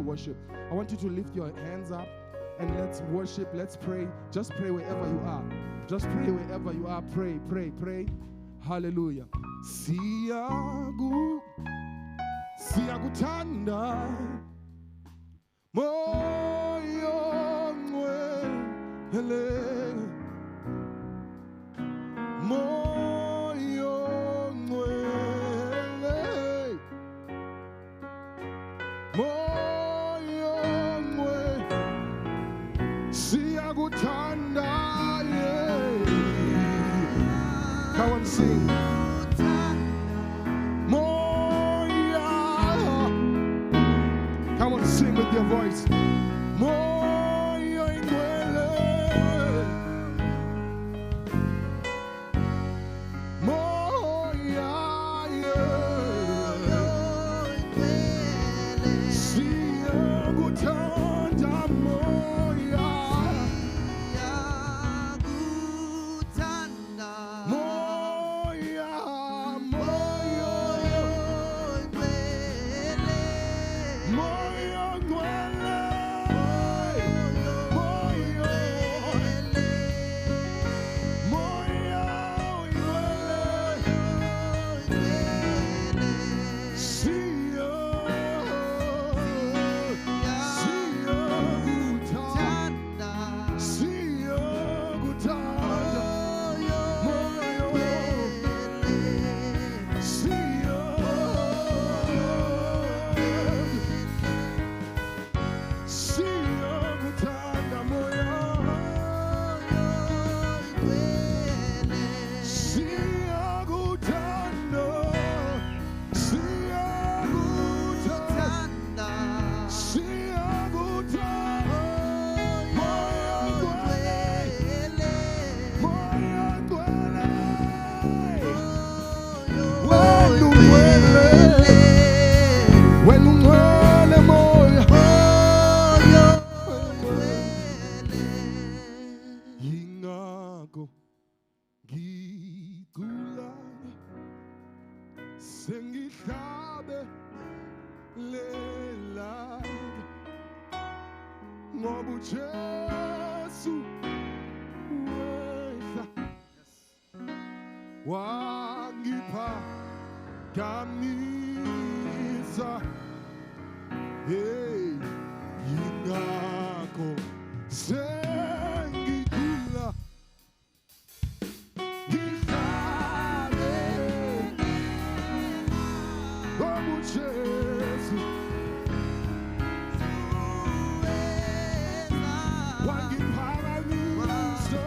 to worship. I want you to lift your hands up and let's worship. Let's pray. Just pray wherever you are. Just pray wherever you are. Pray, pray, pray. Hallelujah. Siyagu, siyakuthanda, Moya ongcwele, Moya ongcwele, Moya ongcwele, siyakuthanda, yeah. Come on, sing. Moya. Come on, sing with your voice. Moya ongcwele, Moya, yeah. Siyakuthanda, Moya. Moya, Moya, Moya ongcwele, Moya, Moya ongcwele, Siya, siyakuthanda, siyakuthanda, Moya, siya, siyakuthanda, Moya. Siyakuthanda, siyakuthanda, siyakuthanda, Moya ongcwele, Moya ongcwele, wena ungcwele, wena ungcwele, Moya. Yingakho ngicula sengihlabe lelanga ngoba uJesu wehla wangiphakamisa. Hey, yingakho sengicula ngihlabe ngoba uJesu wangiphakamisa.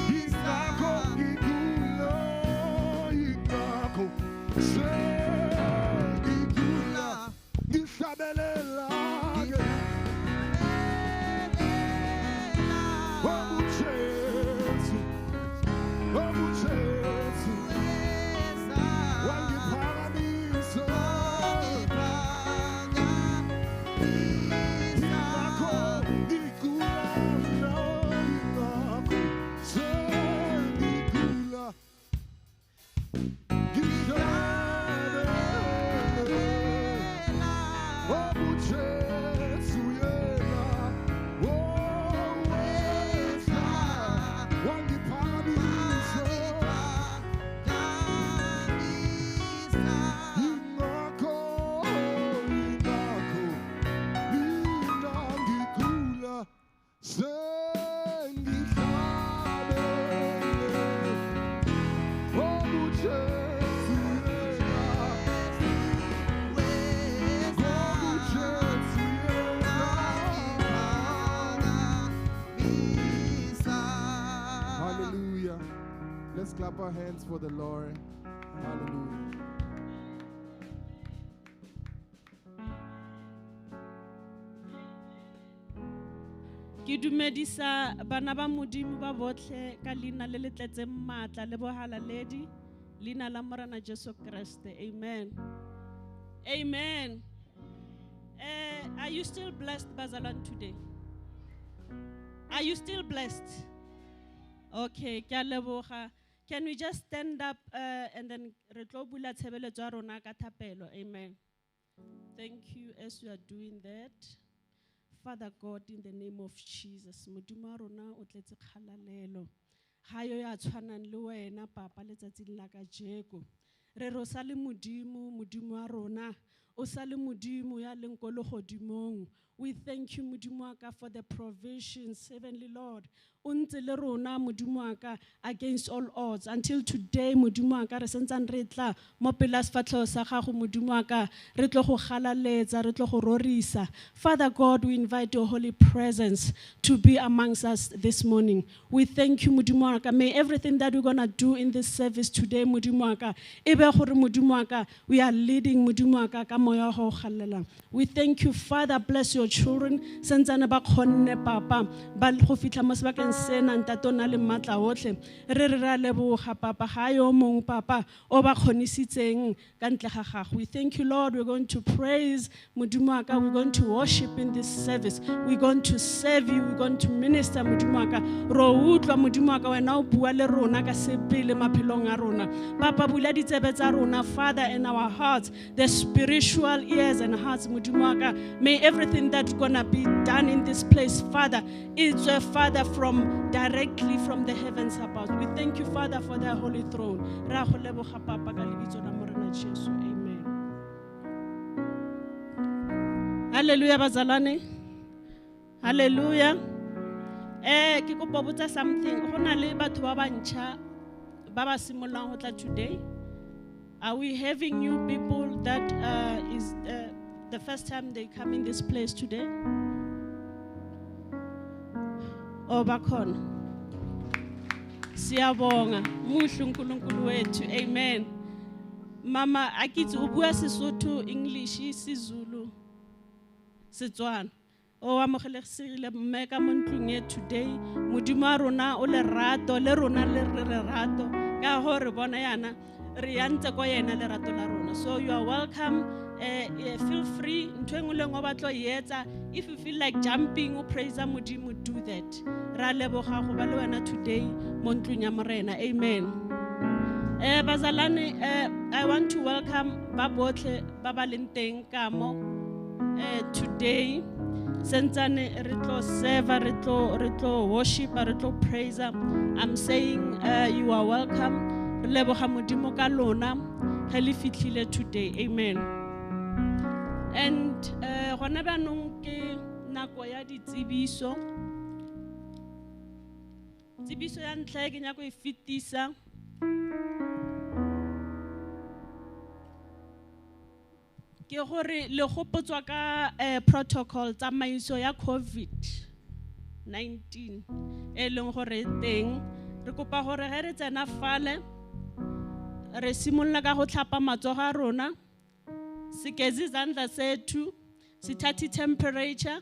Yingakho ngicula, yingakho sengicula, ngihlabelela ke ngoba uJesu, ngoba uJesu wangiphakamisa. Yingakho ngicula mina, yingakho sengicula, ngihlabelela ngoba uJesu yena, oh, wehla wangiphakamisa. Yingakho, yingakho mina ngicula sengihlabele ngoba uJesu yena, ngoba uJesu yena. Hallelujah. Let's clap our hands for the Lord. Hallelujah. Ke dumedisa bana ba Modimo ba botlhe ka leina le le tletseng maatla le bohalaledi, leina la Morena Jesu Kriste. Amen. Amen. Are you still blessed, bazalwane, today? Are you still blessed? Okay, ke a leboga. Can we just stand up and then re tlo bula tshebeletso ya rona ka thapelo. Amen. Thank you as you are doing that. Father God, in the name of Jesus, Modimo wa rona o tletse kgalalelo. Ha yo ya tshwanang le wena papa letsatsing la kajeko. Re re o sa le Modimo, Modimo wa rona, o sa le Modimo ya leng ko legodimong. We thank you, Modimo wa ka, for the provisions, Heavenly Lord. O ntse le rona, Modimo wa ka, against all odds. Until today, Modimo wa ka, re santsane re tla mo pela sefatlhego sa gago, Modimo wa ka, re tlo go galaletsa, re tlo go rorisa. Father God, we invite your holy presence to be amongst us this morning. We thank you, Modimo wa ka. May everything that we're going to do in this service today, Modimo wa ka, e be gore Modimo wa ka, we are leading, Modimo wa ka, ka moya wa go galelang. We thank you, Father, bless your children. Santsane ba kgonne, Papa, ba go fitlha mo sebakeng sena, Ntate o na le matla otlhe. Re re ra leboga, Papa, ga yo mongwe, Papa, o ba kgonisitseng ka ntle ga gago. We thank you, Lord. We're going to praise Modimo wa ka. We're going to worship in this service. We're going to serve you. We're going to minister, Modimo wa ka. Ro utlwa, Modimo wa ka, wena o bua le rona ka sebele maphelong a rona. Papa, bula ditsebe tsa rona, Father, in our hearts, the spiritual ears and hearts, Modimo wa ka. May everything that's going to be done in this place, Father, it's a Father from directly from the heavens above. We thank you, Father, for the holy throne. Ra go leboga, Papa, ka lebitso la Morena Jesu. Amen. Hallelujah, bazalwane. Hallelujah. Ke kopa botsa something. Go na le batho ba bantšha ba ba simollang go tla today. Are we having new people that is the first time they come in this place today? Oh, bakhona. Siyabonga. Muhle uNkulunkulu wethu. Amen. Mama, akitsi o bua Sesotho, English, isiZulu, Setswana. O amogelesegile mme ka mo ntlong e today. Modimo wa rona o lerato, le rona le re lerato. Ka ho re bona yana, re ya ntse ko yena lerato la rona. So you are welcome. Feel free. Ntho e nngwe le nngwe o batla ho e etsa. If you feel like jumping, o praise Modimo, do that. Ra leboga go ba le wena today mo ntlong ya Morena. Amen. Bazalwane, I want to welcome ba botlhe ba ba leng teng ka mo today. Sentsane re tlo serve, re tlo worship, re tlo praise. I'm saying you are welcome. Re leboga Modimo ka lona ge le fitlhile today. Amen. And gona bjanong ke nako ya ditsebiso. Tsebiso ya ntlha e ke nyako e fetisa. Ke gore le gopotswa ka protocol tsamaiso ya COVID-19 e leng gore e teng. Re kopa gore ge re tsena fale re simolola ka go tlhapa matsogo a rona, sigeze izandla zethu, sithathe temperature,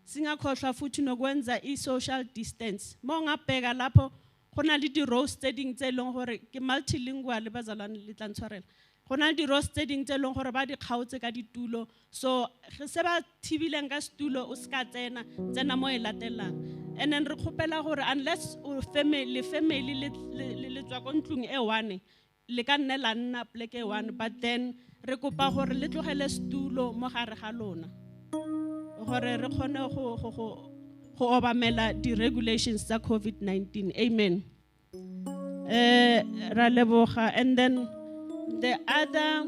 singakhohlwa futhi nokwenza i-social distance. Ma ungabheka lapho go na le di-rows tse ding tse e leng gore ke multilingual, bazalwane le tla ntshwarela. Go na le di-rows tse ding tse e leng gore ba di kgaotse ka ditulo, so ge se ba thibileng ka setulo o se ka tsena, tsena mo e latelang. And then re kgopela gore unless o le family le tswa ko ntlong e one, le ka nne la nna pleke e one, but then re kopa gore le tlogele setulo mo gare ga lona gore re kgone go obamela di-regulations tsa COVID-19. Amen. Ra leboga. And then the other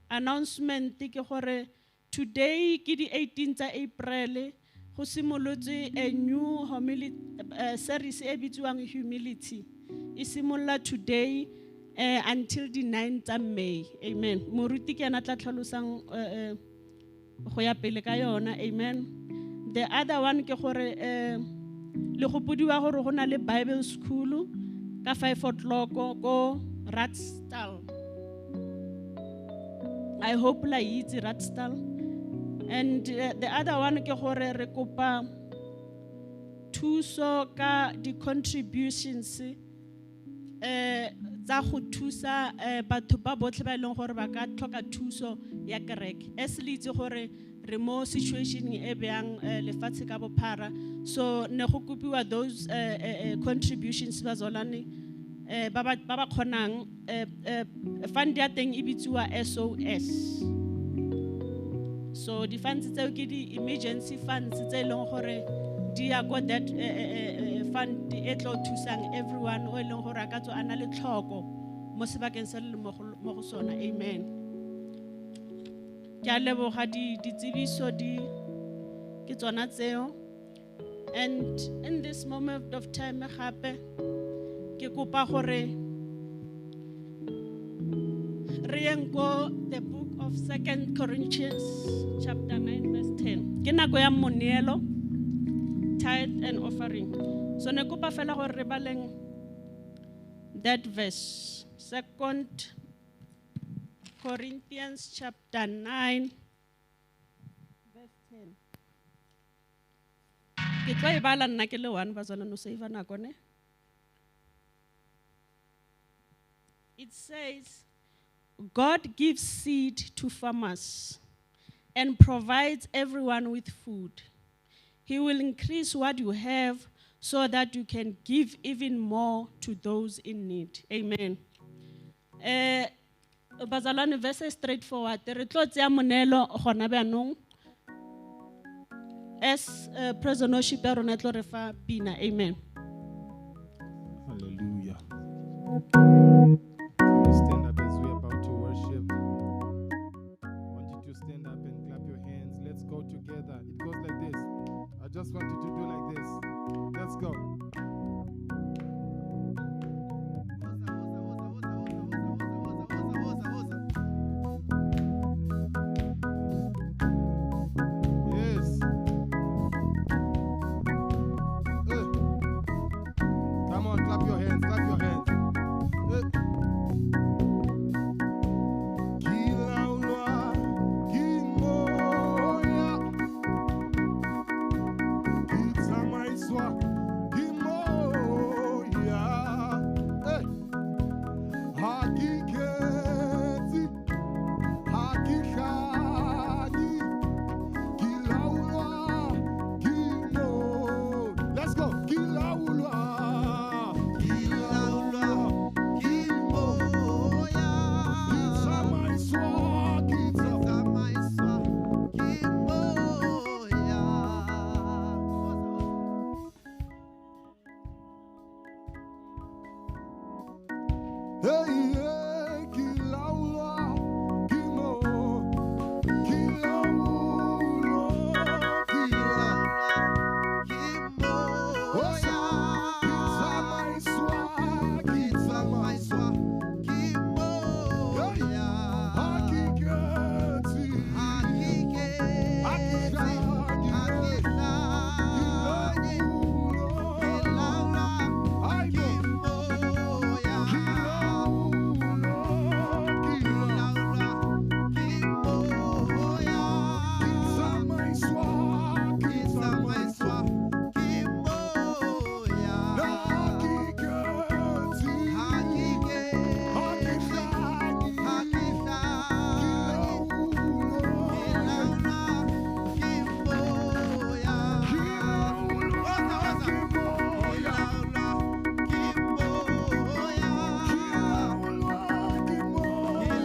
announcement ke gore today ke di 18 tsa April, go simolotse a new series e bitsiwang Humility. E simolola today until the 9 tsa May. Amen. Moruti ke ena tla tlhalosang go ya pele ka yona. Amen. The other one ke gore le gopodiwa gore go na le Bible school ka 5 o'clock ko Ratstal. I hope la itse Ratstal. And the other one ke gore re kopa thuso ka di-contributions tsa go thusa batho ba botlhe ba e leng gore ba ka tlhoka thuso ya kereke. As le itse gore re mo situation e bjang lefatshe ka bophara, so ne go kopiwa those contributions bazalwane. ba ba kgonang fund ya teng e bitsiwa SOS. So di-funds tseo ke di-emergency funds tse e leng gore di ya ko that fund e tlo thusang everyone o e leng gore a ka tswa a na le tlhoko mo sebakeng se le leng mo go sona. Amen. Ke a leboga. Ditsebiso di ke tsona tseo. And in this moment of time gape ke kopa gore re yeng ko the book of Second Corinthians chapter 9 verse 10. Ke nako ya moneelo, tithe and offering. So ne kopa fela gore re baleng that verse, Second Corinthians chapter 9 verse 10. Ke tlo e bala nna ke le one, bazalwane, o save nako ne. It says, "God gives seed to farmers and provides everyone with food. He will increase what you have so that you can give even more to those in need." Amen. Bazalwane, verse is straightforward. Re tlo tseya moneelo gona bjaanong. As praise and worship ya rona e tlo re fa pina. Amen. Hallelujah. Can we stand up as we're about to worship? I want you to stand up and clap your hands. Let's go together. It goes like this. I just want you to do like this. Let's go. Yes. Come on, clap your hands, clap your hands. Ke laolwa ke moya. Ke tsamaiswa ke moya. Ha ke iketse, ha ke hlanye. Ke laolwa ke moya. Let's go. Ke laolwa. Ke laolwa ke moya. Ke tsamaiswa, ke tsamaiswa ke moya. Hey, hey, ke laolwa ke ke laolwa, ke laolwa, ke tsamaiswa, ke tsamaiswa ke moya. Ha ke iketse, ha ke hlanye, ke laolwa, Aibo. Ke laolwa, ke laolwa, ke tsamaiswa, ke tsamaiswa, ha ke iketse, ha ke hlanye, ke laolwa, ke laolwa ke moya, ke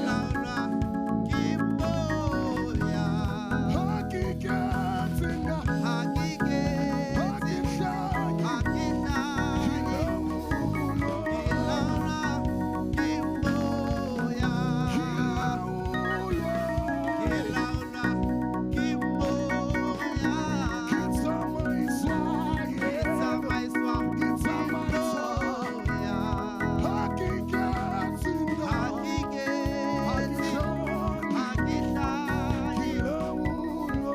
laolwa ke moya. Ha ke iketse nna, ha ke hlanye, ke laolwa, ke laolwa, ke tsamaiswa, yeah, ke tsamaiswa. Ha ke iketse nna, ha ke hlanye, ke laolwa.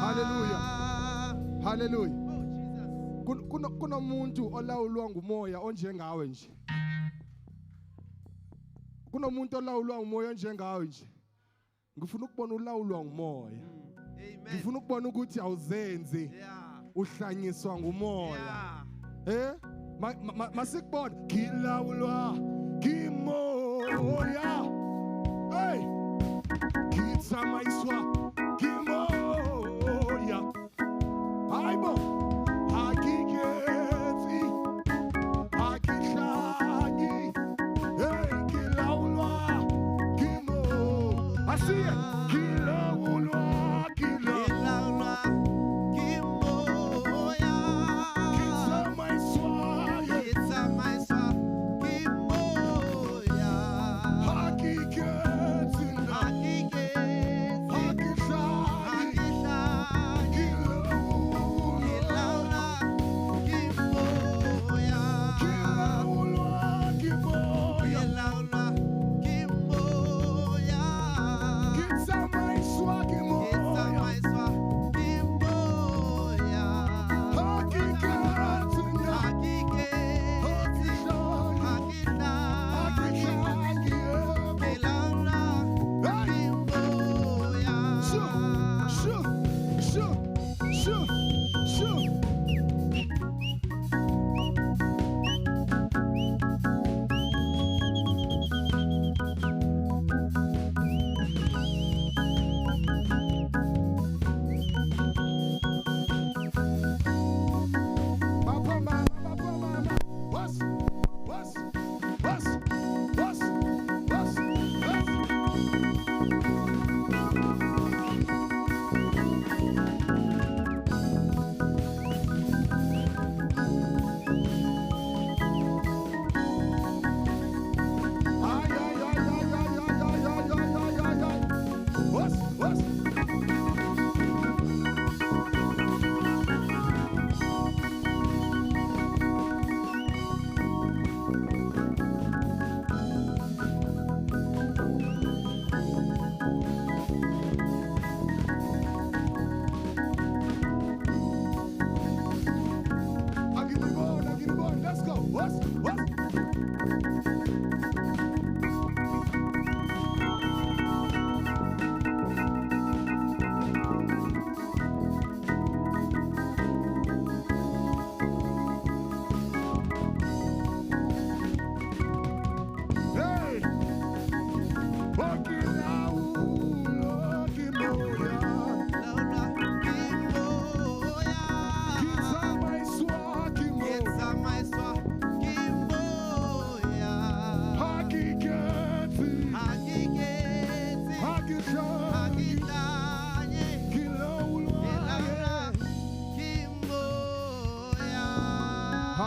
Hallelujah. Hallelujah. Kunomuntu olawulwa ngumoya onjengawe nje. Kunomuntu olawulwa ngumoya onjengawe nje. Ngifuna ukubona ulawulwa ngumoya. Ngifuna ukubona ukuthi awuzenzi, uhlanyiswa ngumoya. Eh? Masikubona ngilawulwa ngimoya. Hey! Ngitsamaiswa ngimoya. Hayibo! Hakiketsi. I see it. Kila ulwa, kila.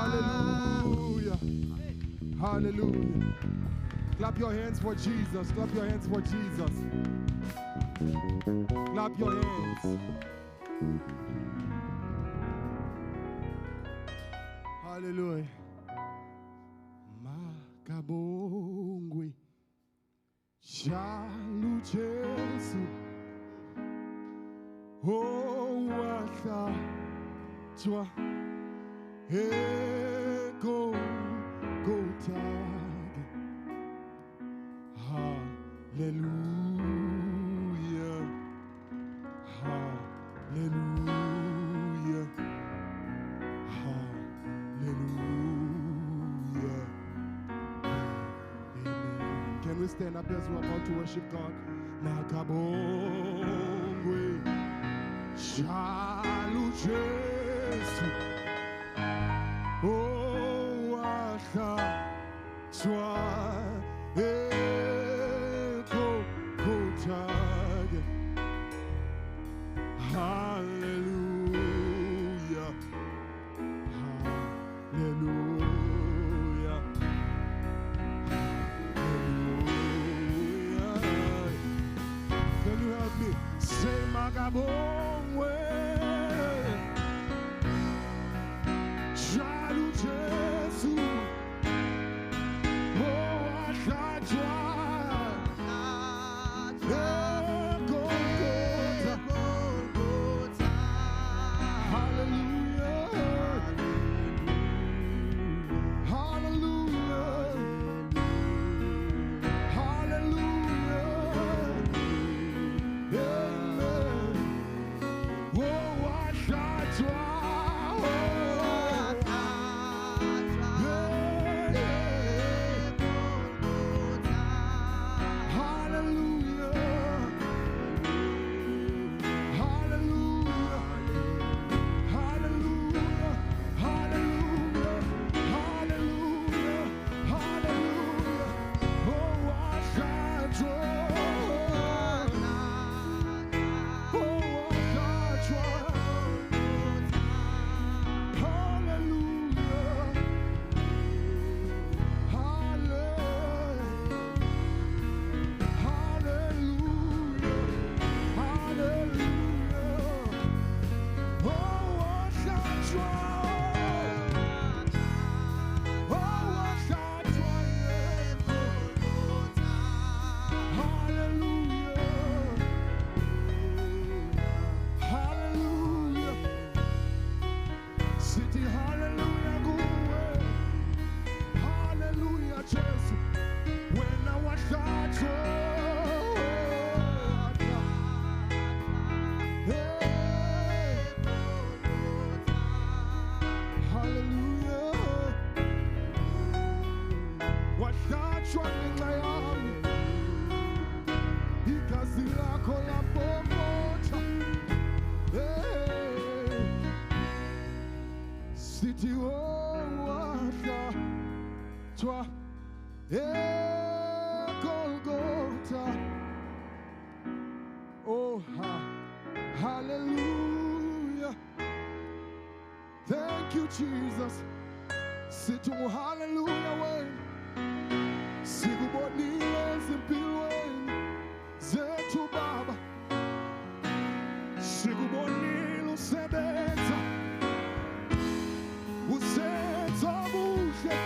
Hallelujah. Hallelujah. Clap your hands for Jesus. Clap your hands for Jesus. Clap your hands. Hallelujah. Makabongwe Shalu Jesu. Oh, wasa chwa ego go tag. Hallelujah. Hallelujah. Hallelujah. Amen. Can we stand up as we're about to worship God? Makabongwe Shalu Jesu. Oh, aha, chwa eko kotag. Hallelujah. Hallelujah. Hallelujah. Can you help me? Say Makabongwe Shalu Jesu. Oh, aha, chwa eko kotag. Hallelujah. Hallelujah. Hallelujah. Amen. Oh, lakho lampompotha. Hey, sithi owahlatshwa eGolgotha. Oh, hallelujah. Thank you, Jesus. Sithi hallelujah wena. Sikubonile ezimpilweni zethu Baba. Sikubonile usebenza. Usenza kuhle.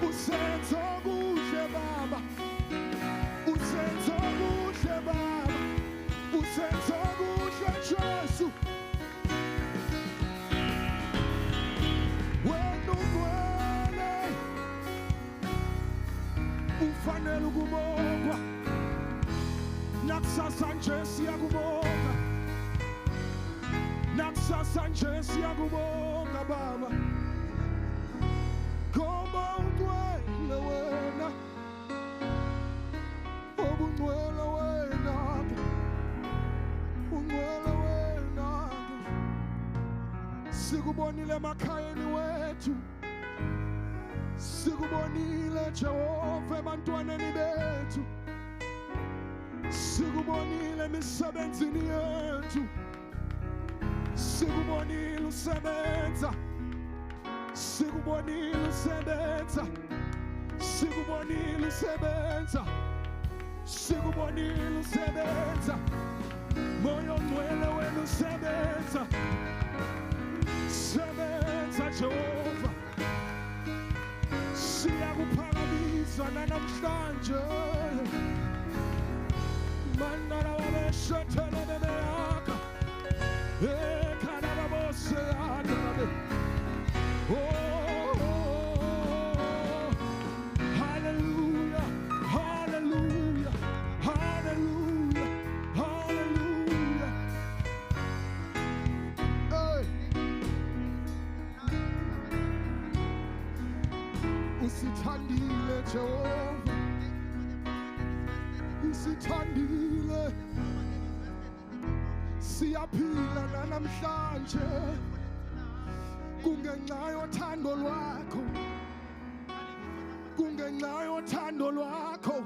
Usenza kuhle Baba. Usenza kuhle Baba. Usenza kuhle Jesu. Wena ungcwele, ufanele ukubongwa. Nakusasa nje siyakubonga. Nakusasa nje siyakubonga Baba. Ngoba ungcwele wena, ubungcwele wena, ungcwele wena. Sikubonile emakhayeni wethu, sikubonile Jehova ebantwaneni bethu, sikubonile emisebenzini yethu, sikubonile usebenza, sikubonile usebenza, sikubonile usebenza, sikubonile usebenza. Moya ongcwele wena usebenza. Sebenza Jehova. Siyakuphakamisa namhlanje. Mandala wabeshetele bebeyaka. Ekhala bose yadalabe. Oh, hallelujah, hallelujah, hallelujah, hallelujah. Hey. Usithandile Jehova, usithandile. Siyaphila namhlanje kungenxa yothando lwakho, kungenxa yothando lwakho.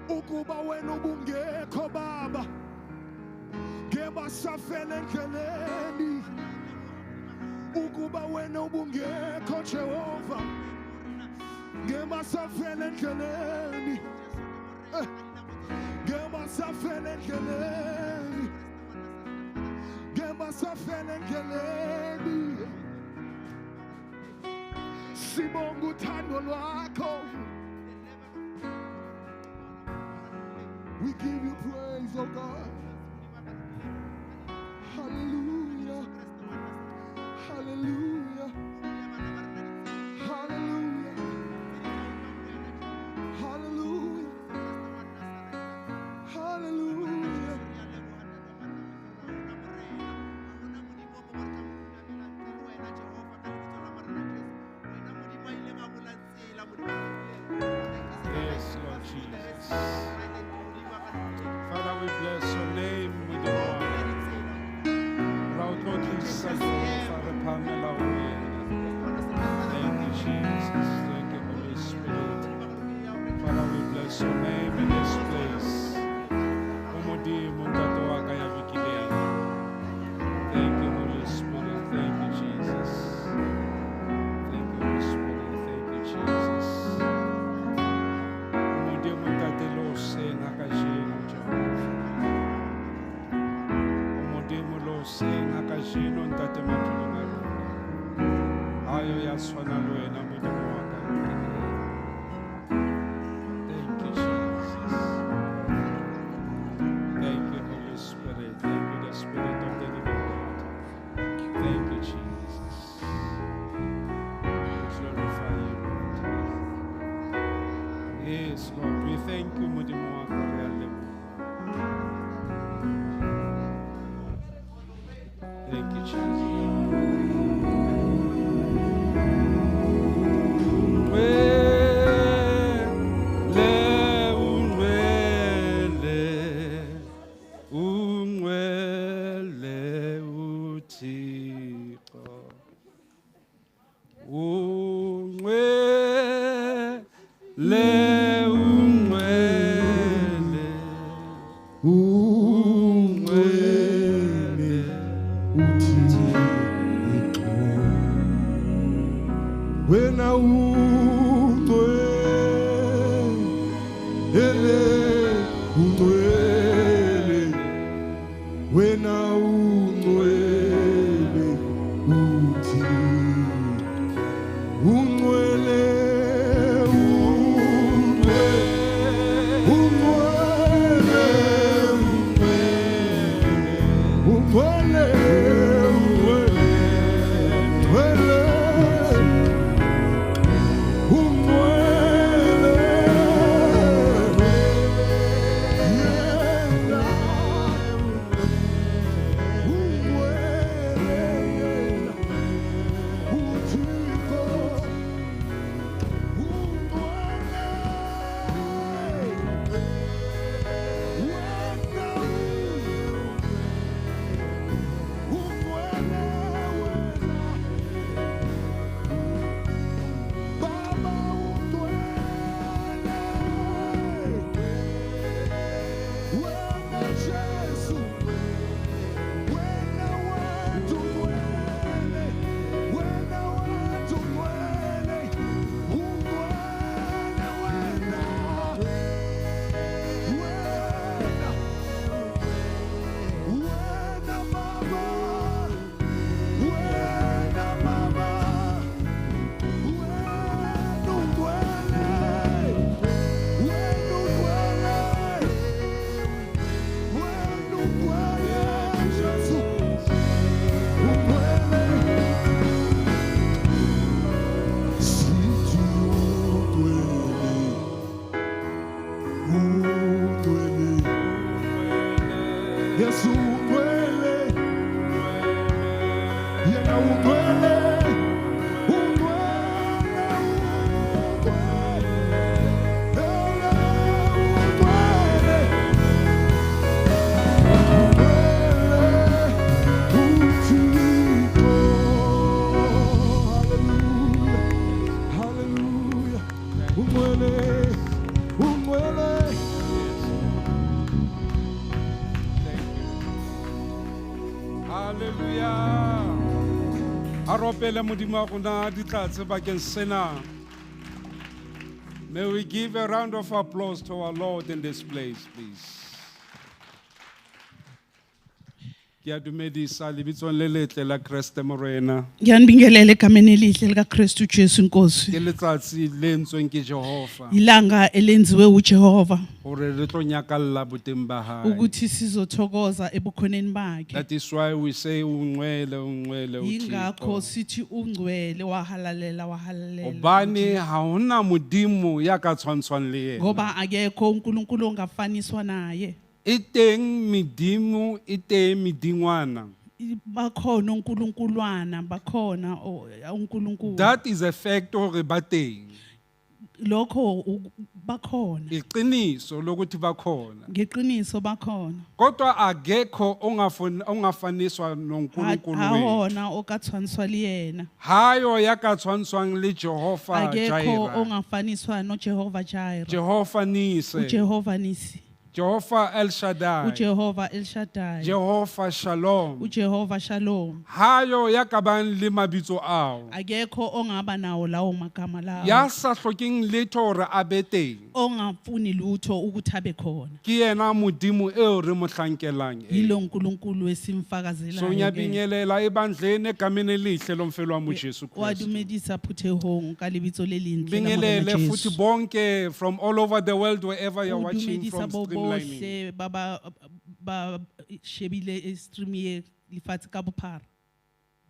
Ukuba wena ubungekho Baba, ngebasafela endleleni. Ukuba wena ubungekho Jehova, ngebasafela endleleni. Ngebasafela endleleni. Ngebasafela endleleni. Sibonga uthando lwakho. We give you praise, oh God. Hallelujah. Hallelujah. Hallelujah. Hallelujah. Hallelujah. Yes, Lord Jesus. Father, we bless your name with the Lord. Thank you, Jesus. Thank you, Holy Spirit. Father, we bless your name in this place. Thank you, Holy Spirit. Thank you, Jesus. Thank you, Holy Spirit. Thank you, Jesus. Thank you, Jesus. Thank you, Holy Spirit. Thank you, the Spirit of the living God. Thank you, Jesus. We glorify you, Lord. Yes, Lord. We thank you, Modimo wa ka, re a leboha. Thank you, Jesus. Ungcwele, ungcwele, wena ungcwele uthi. Ungcwele, ungcwele, ungcwele, ungcwele, ungcwele, ungcwele, yena, ungcwele yena, uThixo, ungcwele, wena, ungcwele wena, Baba ungcwele, wena Jesu, wena wethu ungcwele, wena wethu ungcwele, ungcwele wena, wena, wena Baba, wena Baba, wena ungcwele, wena ungcwele, wena ungcwele, Jesu, ungcwele. Sithi ungcwele, ungcwele, Yesu ungcwele, yena ungcwele, ungcwele, ungcwele, yena ungcwele, ungcwele, uThixo. Hallelujah, hallelujah, ungcwele, ungcwele. Thank you. Hallelujah. A ropele Modimo wa rona ditlatse bakeng sena. May we give a round of applause to our Lord in this place, please. Ke a dumedisa lebitsong le letle la Kreste Morena. Ngiyanibingelela egameni elihle likaKristu Jesu inkosi. Ke letsatsi le entsweng ke Jehova Ilanga elenziwe uJehova hore re tlo nyakalla boteng ba hae. Ukuthi sizothokoza ebukhoneni bakhe. That is why we say ungcwele, ungcwele Yingakho uThixo. Sithi ungcwele wahalalela wahalalela. Hobane ha hona modimo ya ka tshwantshwang le yena. Ngoba akekho uNkulunkulu ongafaniswa naye. E teng medimo, e teng medingwana. Bakhona uNkulunkulwana, bakhona uNkulunkulu. That is a fact hore ba teng. Lokho bakhona. Iqiniso lokuthi bakhona. Ngeqiniso bakhona. Kodwa akekho ongafaniswa noNkulunkulu wethu. Ahona okatshwaniswa le yena. Hayo ya ka tshwantshwang le Jehova Akekho Jireh. Ongafaniswa noJehova Jireh. Jehova Nisi. uJehova Nisi. Jehova El Shaddai. uJehova El Shaddai. Jehova Shalom. uJehova Shalom. Hayo ya ka bang le mabitso ao. Akekho ongaba nawo lawo magama lawo. Ya sa hlokeng letho hore a be teng. Ongafuni lutho ukuthi abe khona. Ke yena Modimo eo re mo hlankelang eo. Yilo uNkulunkulu esimfakazelayo. So Ke. ngiyabingelela ebandleni egameni elihle lomfelo wami uJesu Wa Kristu. dumedisa phuthehong ka lebitso le lentle la Morena Bingelele futhi Jesu. Bonke from all over the world, wherever you're O watching dumedisa from bo streamlining. Bohle ba ba ba shebile stream ye lefatshe ka bophara.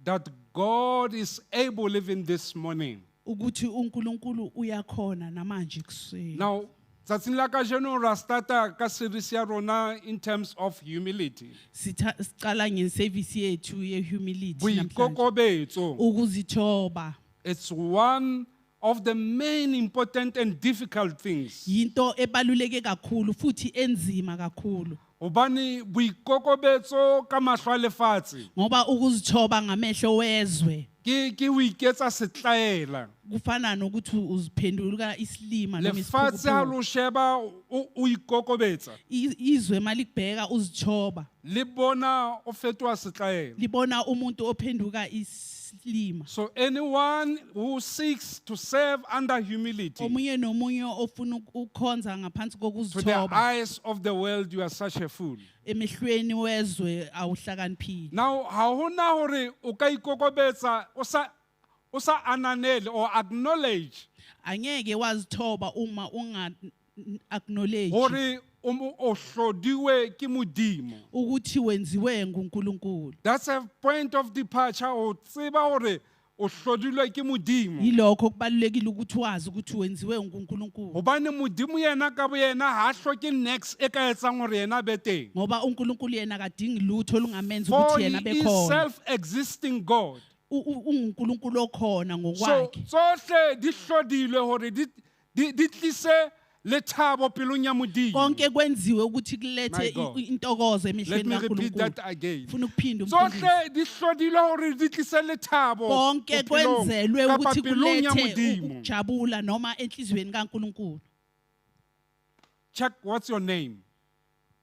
That God is able even this morning. Ukuthi uNkulunkulu uyakhona namanje kuseni. Now, tsatsing la kajeno ra starta ka series ya rona in terms of humility. Sitha sicala ngeservice yethu ye humility namhlanje. Boikokobetso. Ukuzithoba. It's one of the main important and difficult things. Yinto ebaluleke kakhulu futhi enzima kakhulu. Hobane boikokobetso ka mahlo a lefatshe Ngoba ukuzithoba ngamehlo wezwe ke ho iketsa setlaela. Kufana nokuthi uziphendula isilima noma Lefatshe ha isiphukuphuku. lo sheba o ikokobetsa. Izwe malikubheka uzithoba. Le bona o fetoha setlaela. Libona umuntu ophenduka isilima. So anyone who seeks to serve under humility, Omunye nomunye ofuna ukukhonza ngaphansi to the kokuzithoba eyes of the world, you are such a fool. Emehlweni wezwe awuhlakaniphile. Now, ha hona hore o ka ikokobetsa o sa ananele or acknowledge Angeke wazithoba uma unga acknowledge hore o hlodiwe ke Modimo. Ukuthi wenziwe nguNkulunkulu. That's a point of departure, o tseba hore o hlodilwe ke Modimo. Yilokho kubalulekile ukuthi wazi ukuthi wenziwe nguNkulunkulu. Hobane Modimo yena ka boyena ha hloke niks e ka etsang hore yena a be teng. Ngoba uNkulunkulu yena akadingi lutho olungamenza For ukuthi yena he is bekhona. Self-existing God. UnguNkulunkulu okhona So ngokwakhe. tsohle di hlodilwe hore di tlise lethabo pelong ya Modimo. Konke kwenziwe ukuthi kulethe My God. intokozo Let emehlweni me repeat kaNkulunkulu. that again. Funa ukuphinda umfundisi. Tsohle di hlodilwe hore di tlise lethabo Konke bophelong kwenzelwe kapa ukuthi pelong ya kulethe Modimo. ukujabula noma enhliziyweni kaNkulunkulu. Check what's your name.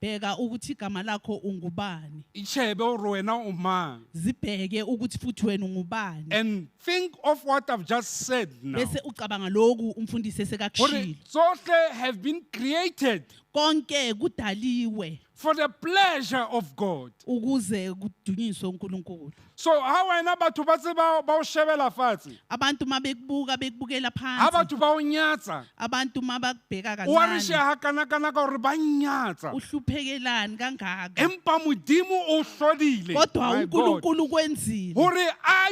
Bheka ukuthi igama lakho ungubani. Itjhebe hore wena o mang. Zibheke ukuthi futhi wena ungubani. And think of what I've just said now. Bese ucabanga lokhu umfundisi Hore esekakushilo. tsohle have been created Konke kudaliwe for the pleasure of God. Ukuze kudunyiswe uNkulunkulu. So ha wena batho ba tseba ba o shebela fatshe, Abantu mabekubuka bekubukela ha phansi. Batho ba o nyatsa, Abantu mabakubheka o a re kancane. sheha kana-kana ka hore ba nnyatsa. Uhluphekelani kangaka? Empa Modimo o hlodile, Kodwa my God, uNkulunkulu kwenzile hore a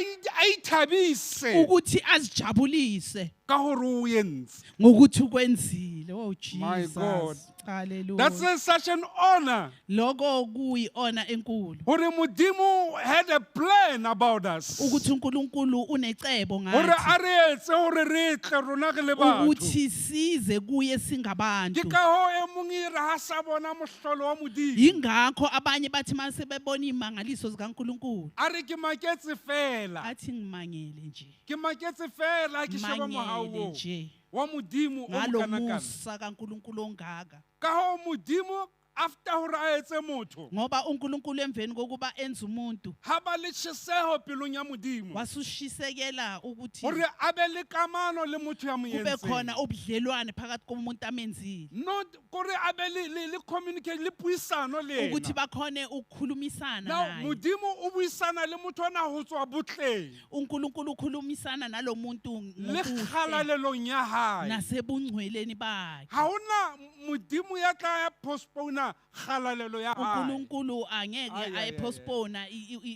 ithabise ukuthi azijabulise ka hore o entse. Ngokuthi ukwenzile. Oh My God. Jesus. Hallelujah. That's such an honor. Lokho kuyi-honor enkulu. Hore Modimo had a plan about us. Ukuthi uNkulunkulu unecebo Hore ngathi. a re etse hore re tle rona re le batho. Ukuthi size kuye singabantu. Ke ka hoo e mong e re ha sa bona mohlolo wa Modimo. Yingakho abanye bathi mase bebona imangaliso zikaNkulunkulu. A re ke maketse fela. Athi ngimangele nje. Ke maketse fela ke sheba mohau Mangele oo nje. wa Modimo o Ngalo mokanakana. musa kaNkulunkulu ongaka. Ka hoo Modimo after hore a etse motho, Ngoba uNkulunkulu emveni kokuba enza umuntu ha ba le tjheseho pelong ya Modimo wasushisekela ukuthi hore a be le kamano le motho ya mo kube entseng. Khona ubudlelwane phakathi komuntu amenzile. Not kore a be le communicate le puisano le Ukuthi yena. bakhone ukukhulumisana Now naye. Modimo o buisana le motho ona ho tswa botleng uNkulunkulu ukhulumisana nalomuntu le ngokuhle kgalalelong ya hae. Nasebungcweleni bakhe. Ha hona Modimo ya tla ya postpone kgalalelo ya hae. uNkulunkulu angeke Ai, ai, ai, ai. ayipostpone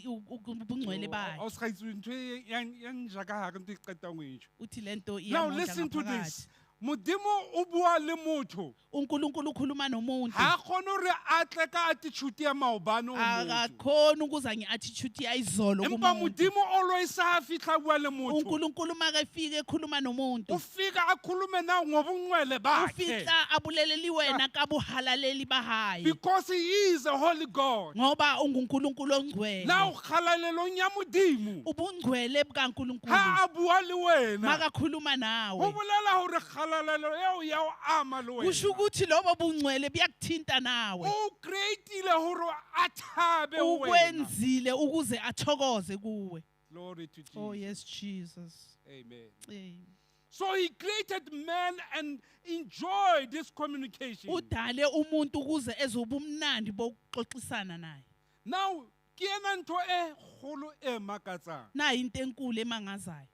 ubungcwele bakhe. O ska itse ntho e ya nja ka hare ntho e ke qetang ho e tjho. Uthi lento Now iyamondla listen to ngaphakathi. this. Modimo o bua le motho. uNkulunkulu ukhuluma nomuntu. Ha kgone hore a tle ka attitude ya maobane ho motho. Akakhona ukuza nge-attitude yayizolo Empa kumuntu. Modimo always ha fihla bua le motho. uNkulunkulu makefika ekhuluma nomuntu. O fika a khulume na ngobungcwele bakhe. Ufika abuleleli wena kabuhalaleli bahaye. Because he is a holy God. Ngoba unguNkulunkulu ongcwele. Now kgalalelong ya Modimo. Ubungcwele bukaNkulunkulu. Ha a bua le wena. Makakhuluma Ho nawe. bolela hore kgalalelo eo ya o ama le Kusho wena. Ukuthi lobo bungcwele buyakuthinta nawe. O create-ile hore a thabe ho wena. Ukwenzile ukuze athokoze kuwe. Glory to Jesus. Oh yes, Jesus. Amen. Amen. So he created man and enjoyed this communication. Udale umuntu ukuze ezobumnandi bokuxoxisana naye. Now, ke ena ntho e kgolo e makatsang Nayi into enkulu emangazayo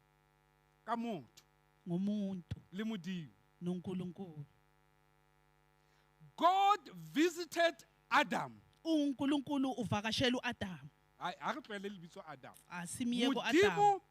ka motho ngomuntu le Modimo. noNkulunkulu. God visited Adam. uNkulunkulu uvakashela uAdam. Ai, ha re tlohele lebitso Adam. Asimiyeke uAdam. Modimo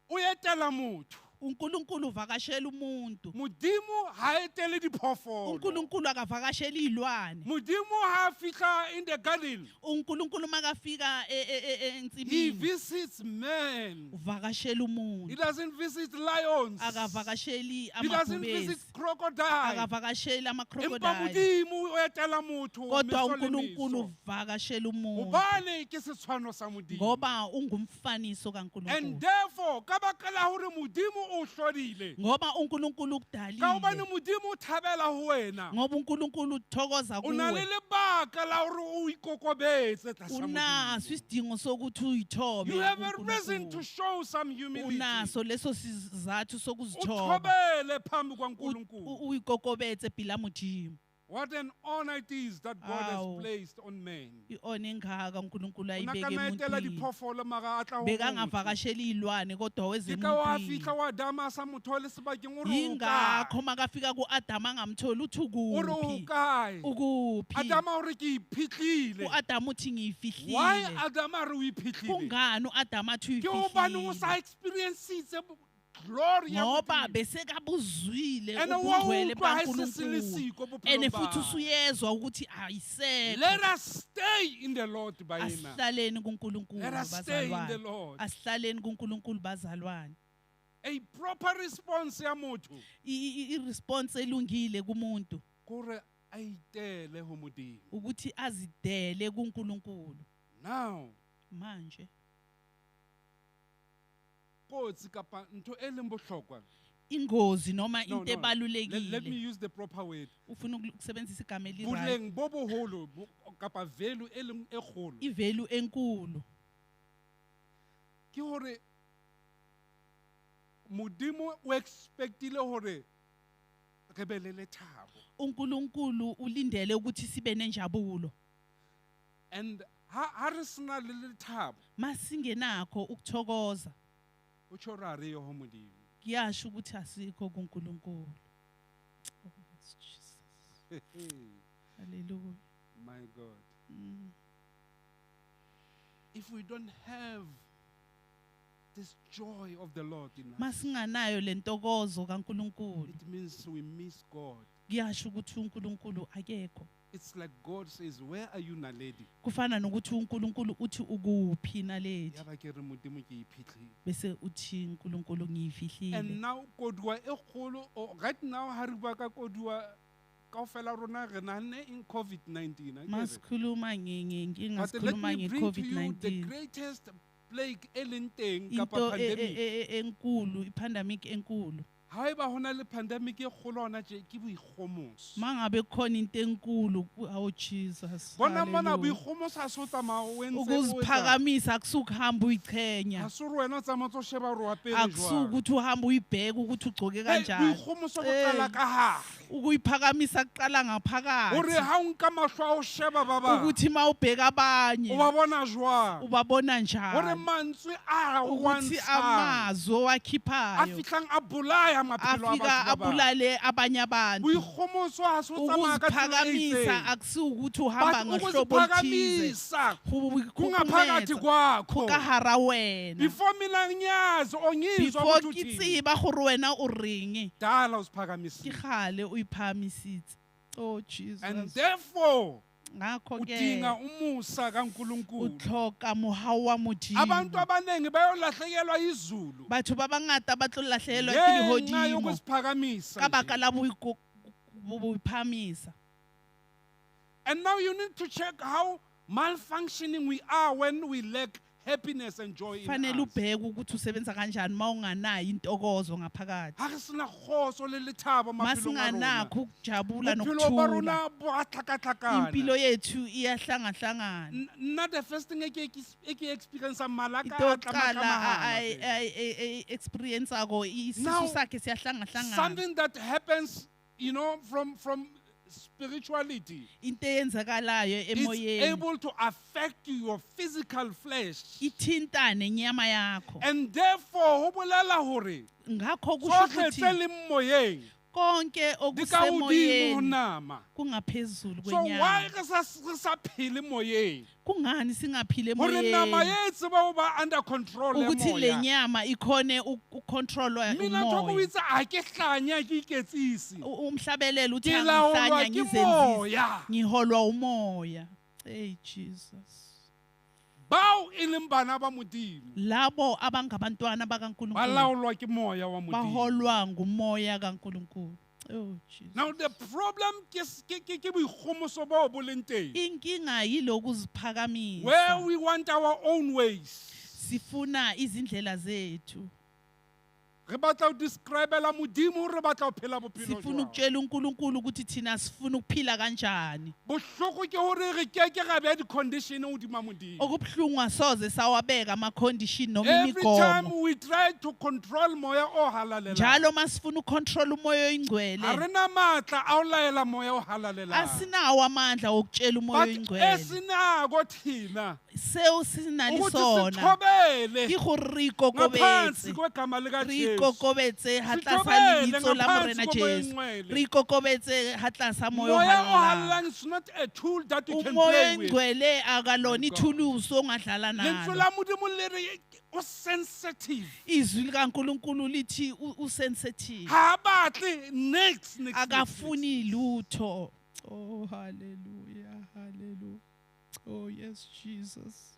o etela motho. uNkulunkulu uvakashela umuntu. Modimo ha etele diphoofolo. uNkulunkulu akavakasheli izilwane. Modimo ha fihla in the garden, uNkulunkulu makafika he ensimini visits man. uvakashela He umuntu. doesn't visit lions. Akavakasheli He doesn't amabhubesi. visit crocodile. Akavakasheli Empa ama-crocodile. Modimo o etela motho Kodwa meso le uNkulunkulu meso. uvakashela umuntu. Hobane ke setshwano sa Modimo. Ngoba ungumfaniso And kaNkulunkulu. therefore, ka baka la hore Modimo o hlodile. Ngoba uNkulunkulu Ka hobane ukudalile. Modimo o thabela ho wena. Ngoba uNkulunkulu uthokoza O na le kuwe. lebaka la hore o ikokobetse tlasa Unaso Modimo. isidingo sokuthi uyithobe You have a reason to kuNkulunkulu. show some humility. Unaso leso sizathu sokuzithoba. Uthobele phambi kwaNkulunkulu. Uyikokobetse pila Modimo. What an honor it is that God has Awu. placed on man. I-honor engaka uNkulunkulu O na ayibeke ka na etela emuntwini. diphoofolo mara a tla ho motho. Bekangavakashela iy'lwane kodwa weze Ke ka wa emuntwini. fihla wa Adama a sa mo thole sebakeng o re o Yingakho kae? makafika ku-Adam angamtholi uthi O re o ukuphi? kae? Ukuphi? Adama o re ke iphihlile. U-Adam uthi Why ngiyifihlile. Adama a re o iphihlile? Kungani u-Adam athi Ke hobane o sa uyifihlile? experiencitse glory ya Ngoba Modimo. besekabuzwile Ene wa ubungcwele utlwa ha e se se le bukaNkulunkulu. siko bophelong Ene ba futhi hae. usuyezwa ukuthi ayisekho. Let us stay in the Lord baena. Asihlaleni kuNkulunkulu Let us stay in the bazalwane. Lord. Asihlaleni kuNkulunkulu bazalwane. A proper response ya motho I-response elungile kumuntu kore a itele ho Modimo. ukuthi azidele kuNkulunkulu. Now, Manje kotsi kapa ntho e leng bohlokwa. ingozi noma No, into no. Let me ebalulekile use the proper word. ufuna ukusebenzisa igama eli-right Boleng bo boholo kapa value e leng e kgolo i-value enkulu ke hore Modimo o expectile hore re be le lethabo. uNkulunkulu ulindele ukuthi sibe nenjabulo. And ha re sena le lethabo, Masingenakho ukuthokoza o tjho hore ha re ye ho Modimo. kuyasho ukuthi asikho kuNkulunkulu. Oh, yes, Jesus. Hallelujah. My God. If we don't have this joy of the Lord in us, Masinganayo lentokozo kaNkulunkulu it means we miss God. kuyasho ukuthi uNkulunkulu akekho. It's like God says, "Where are you, Naledi?" Kufana nokuthi uNkulunkulu uthi ukuphi Naledi, Yaba ke re Modimo ke iphihlile. bese uthi uNkulunkulu And ngiyifihlile. now kodwa e kgolo, right now ha re bua ka kodwa kaofela rona re nahanne in COVID-19, akere? Masikhuluma ngenkinga But let sikhuluma me bring to you the nge-COVID-19. greatest plague e leng teng kapa Into pandemic. enkulu, i-pandemic enkulu. Haeba ho na le pandemic e kgolo hona tje, ke boikgomoso. Mangabe kukhona into enkulu, oh Jesus. Bona mona Hallelujah. boikgomoso ha se o tsamaya o entse o etsang. Ukuziphakamisa akusukuhamba uyichenya. Ha se hore wena o tsamaya o ntso sheba hore o apere jwang. Akusukuthi uhambe uyibheke ukuthi ugcoke Hey, kanjani. boikgomoso bo qala Hey. ka hare. Ukuyiphakamisa kuqala Hore ngaphakathi. ha o nka mahlo a ho sheba ba bang, Ukuthi mawubheka abanye o ba bona jwang? ubabona Hore njani. mantswe a o Ukuthi wantshang, amazwi a owakhiphayo fihlang a bolaya maphelo a afika batho ba bang. abulale abanye abantu. Boikgomoso ha se o tsamaya ka tsela e Ukuziphakamisa itseng. akusiwukuthi uhamba But ngohlobo oluthize. ukuziphakamisa kungaphakathi kwakho. Ka hara wena. Before mina ngiyazi or ngizwa Before ukuthi ke uthini, tseba gore wena o reng, dala ke uziphakamisile. kgale o iphahamisitse. Oh And Jesus. therefore Ngakho ke udinga umusa o kaNkulunkulu. tlhoka mohau wa Abantu Modimo. abaningi bayolahlekelwa izulu Batho ba bangata ba tlo lahlehelwa ke ngenxa lehodimo yokuziphakamisa ka baka nje. la boiphahamisa. And now you need to check how malfunctioning we are when we lack happiness and joy in Fanele us. ubheke ukuthi usebenza kanjani uma unganayo intokozo ngaphakathi. Ha re sena kgotso le lethabo maphelong a rona. Masinganakho ukujabula Bophelo ba nokuthula. rona bo a tlhakatlhakana. Impilo yethu iyahlangahlangana. Nna the first thing e ke experience-ang mala a ka Into a yokuqala tlamatlamahana fela. experience-ako isisu Now, sakhe siyahlangahlangana. Something that happens, from spirituality. Into eyenzakalayo It's emoyeni able to affect your physical flesh. ithinta nenyama yakho. And therefore, ho bolela hore Ngakho kusho tsohle tse ukuthi leng moyeng konke di ka hodimo ho okusemoyeni nama. kungaphezulu So why kwenyama. re sa phele moyeng? Kungani singaphile Hore nama emoyeni? ye tseba ho ba under control ya Ukuthi le moya. nyama ikhone ukucontrolwa Mina Thoko o umoya. itse ha ke hlanya ha ke iketsise. Umhlabelelo uthi Ke laolwa angihlanya ke ngizenzise. moya. Ngiholwa umoya. Hey Jesus. Bao e leng bana ba Modimo Labo abangabantwana ba bakaNkulunkulu laolwa ke moya wa Modimo. baholwa ngumoya kaNkulunkulu. Oh Jesus. Now the problem ke ke boikgomoso bo bo leng teng. Inkinga Where yilokuziphakamisa. we want our own ways. Sifuna izindlela zethu. Re batla ho describela Modimo re batla ho phela bophelo Sifuna jwang. ukutshela uNkulunkulu ukuthi thina sifuna ukuphila kanjani. Bohloko ke hore re keke ra beha di-condition hodima Modimo. Okubuhlungu asoze sawabeka ama condition noma Every time imigomo. we try to control moya o halalelang, Njalo masifuna ucontrol umoya ha oyingcwele re na matla a ho laela moya o halalelang. asinawo amandla okutshela umoya But oyingcwele. esinako thina Seo sinali ukuthi sona sithobele ke gore re ngaphansi ikokobetse. kwegama lika Re Jesu. ikokobetse ha tlasa Sithobele lebitso la ngaphansi Morena komoya Jesu. oyingcwele. Re ikokobetse ha tlasa moya o Moya o halalelang. halalelang is not a tool that you can Umoya play with. oyingcwele akalona My God. ithulusi ongadlala Lentswe nalo. la Modimo le re o sensitive. Izwi likaNkulunkulu lithi usensitive. Ha a batle next next, next. Akafuni lutho. Oh hallelujah, hallelujah. Oh yes Jesus.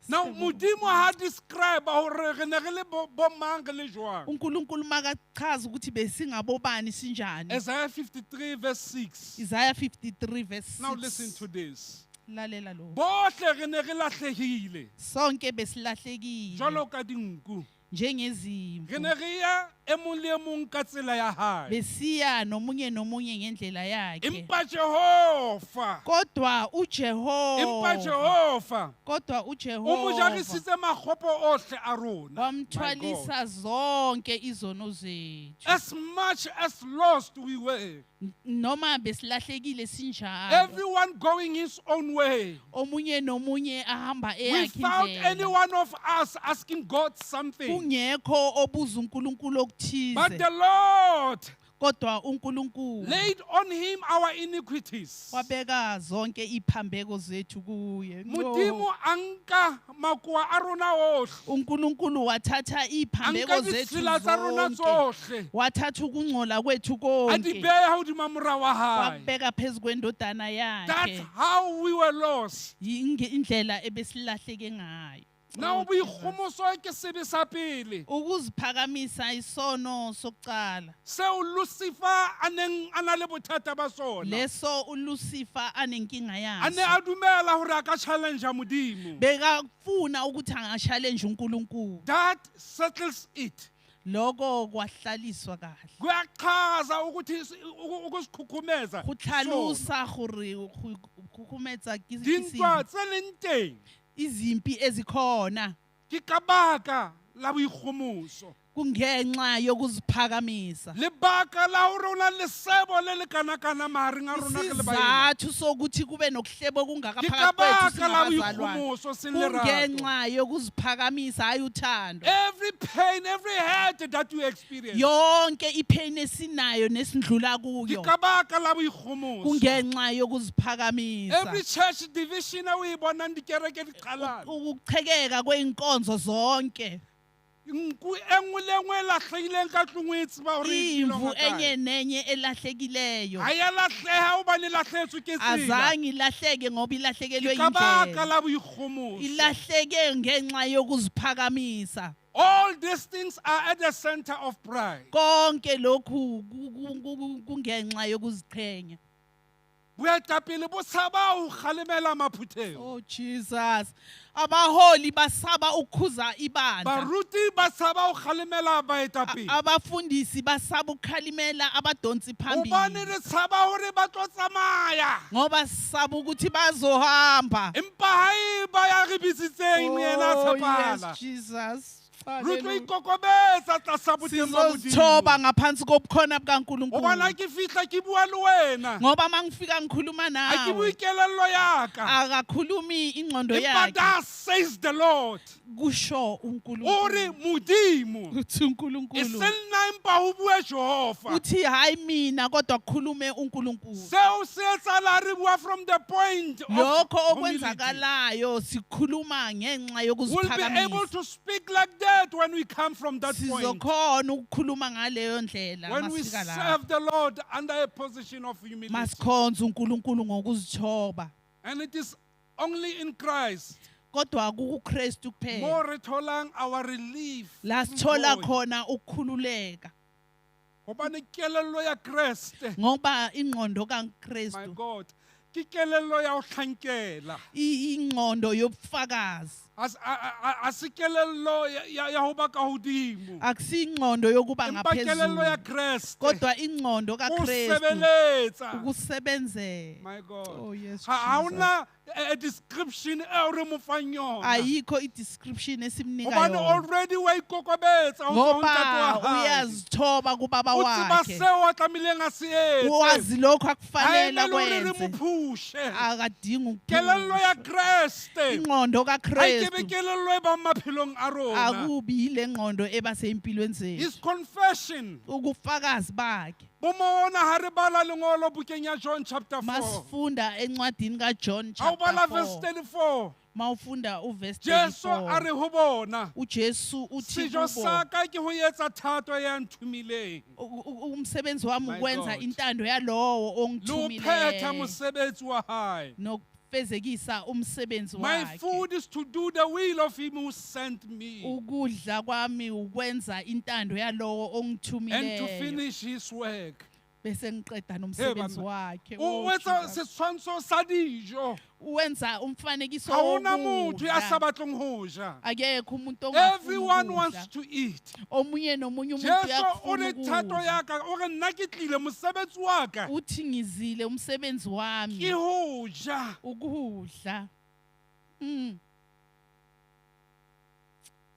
Now Siyabonga. Modimo ha describe hore re ne re le bo mang re le jwang. uNkulunkulu makachaza ukuthi besingabobani sinjani. Isaiah 53 verse 6. Isaiah 53 verse 6. Now listen to this. Lalela lo. Bohle re ne re lahlehile Sonke besilahlekile jwalo ka dinku. njengezimvu. Re ne re ya e mong le e mong ka tsela ya hae. Besiya nomunye nomunye ngendlela yakhe. Empa Jehova, Kodwa empa uJehova, Jehova kodwa o mo uJehova jarisitse makgopo ohle a rona. My God. wamthwalisa zonke izono zethu. As much as lost we were, Noma besilahlekile sinjalo. everyone going his own way, Omunye nomunye ahamba eyakhe without any indlela. one of us asking God something. Kungekho obuza uNkulunkulu But okuthize. the Lord Kodwa uNkulunkulu laid on him our iniquities. wabeka zonke iphambeko zethu kuye. Modimo a nka makoa a rona ohle. uNkulunkulu wathatha A iphambeko nka zethu ditshila tsa rona zonke. tsohle. Wathatha ukungcola kwethu A di konke. beha hodima mora wa hae. Wakubeka phezu kwendodana That's yakhe. how we were lost. Indlela ebesilahleke ngayo. Now Oh, Jesus. boikgomoso ke sebe sa pele. Ukuziphakamisa isono sokuqala. Seo Lucifer a neng a na le bothata ba sona. Leso uLucifer anenkinga A ne yaso. a dumela hore a ka challenge Modimo. Bekafuna ukuthi angachallenge uNkulunkulu. That settles it. Lokho kwahlaliswa kahle. Kuyachaza ukuthi ukusikhukhumeza. Go tlhalosa gore go khukumetsa ke Dintwa ke tse leng teng izimpi ezikhona ke ka baka la boikgomoso. kungenxa yokuziphakamisa. Lebaka la hore o na le lesebo le le kanakana mahareng a rona re le baena. Isizathu sokuthi kube nokuhleba okungaka Ke ka phakathi kwethu baka la singabazalwane boikgomoso seng lerato. kungenxa yokuziphakamisa hayi uthando. Every pain, every hurt that you experience. Yonke ipain esinayo nesindlula Ke kuyo ka baka la boikgomoso. kungenxa yokuziphakamisa. Every church division e o e bonang dikereke di qhalana. Ukuchekeka kweyinkonzo zonke. Nku e nngwe le nngwe e lahlehileng ka tlung o e tseba hore e Imvu belonga kae. enye nenye elahlekileyo Ha ya lahleha hobane e lahlehetswe ke tsela. azange ilahleke ngoba ilahlekelwe Ke ka baka indlela. la boikgomoso. Ilahleke ngenxa yokuziphakamisa. All these things are at the center of pride. Konke lokhu kungenxa yokuziqhenya. Boetapele bo tshaba ho kgalemela maphutheho. Oh Jesus. Abaholi basaba ukukhuza ibandla. Baruti ba tshaba ho kgalemela baetapele. Abafundisi basaba ukukhalimela abadonsi Hobane phambili. re tshaba hore ba tlo tsamaya. Ngoba sisaba ukuthi bazohamba. Empa haeba ya re bitsitseng yena a Oh tshepahala. yes Jesus. Re tlo Hallelujah. ikokobetsa tlasa boteng ba Modimo. Sizozithoba ngaphansi kobukhona Hobane bukaNkulunkulu. ha ke fihla ke bua le wena. Ngoba mangifika ngikhuluma Ha ke bue nawe kelello ya ka. akakhulumi ingqondo Empa yakhe thus says the Lord. kusho O re uNkulunkulu. Modimo. Uthi E uNkulunkulu. seng nna empa ho bue Jehova. Uthi hayi mina kodwa kukhulume uNkulunkulu. Seo se etsahala re bua from the point of Lokho humility. okwenzakalayo sikhuluma ngenxa We'll be able yokuziphakamisa. to speak like that when we come from that point. Sizokhona ukukhuluma ngaleyo ndlela When we masifika lapho. serve the Lord under a position of humility. Masikhonze uNkulunkulu ngokuzithoba. And it is only in Christ Kodwa kukuKristu kuphela more re tholang our relief. la through sithola joy. khona ukukhululeka Hobane kelello ya Kreste, ngoba ingqondo my kaKristu God, ke kelello ya ho hlankela. ingqondo yobufakazi. A se kelello ya ho ba ka hodimo. Akusingqondo yokuba Empa kelello ya ngaphezulu, Kreste. kodwa ingqondo Ho kaKristu sebeletsa. ukusebenzela. My God. Oh yes, Ha Jesus. hona a description eo re mo fang yona. Ayikho i-description esimnika Hobane yona, already wa ikokobetsa ho tswa ho ntate wa ngoba hae. uyazithoba kubaba O tseba wakhe. seo a tlamehileng a se etse. Wazi lokho Ha akufanele emele hore re mo akwenze. phushe. Akadingi Kelello ya ukuphusha. Kreste. Ingqondo Ha e kebe kaKristu kelello e bang maphelong a rona. akubi yile ngqondo eba sempilweni zethu. His confession. Ubufakazi bakhe Bo mona ha re bala lengolo bukeng ya John chapter 4. masifunda encwadini kaJohn Ha o chapter bala verse 4, 34. mawufunda uverse Jesu a 34, re ho bona. uJesu uthi Sejo kubo, sa ka ke ho etsa thato ya nthomileng. Umsebenzi wami My ukwenza God. intando yalowo Le ho phetha ongithumileyo mosebetsi wa hae. nokufezekisa umsebenzi My wakhe. food is to do the will of him who sent me Ukudla kwami ukwenza intando yalowo and to ongithumileyo finish his work. bese ngiqeda nomsebenzi banna. wakhe. O Oh, etsa Jesus. setshwantsho sa dijo. Wenza umfanekiso Ha hona motho ya sa wokudla. batleng ho ja. Akekho umuntu ongafuni Everyone ukudla. wants to eat. Omunye nomunye umuntu Jesu o uyakufuna re thato ukudla. ya ka, o re nna ke tlile mosebetsi wa ka Uthi ngizile umsebenzi ke wami ho ja. ukudla.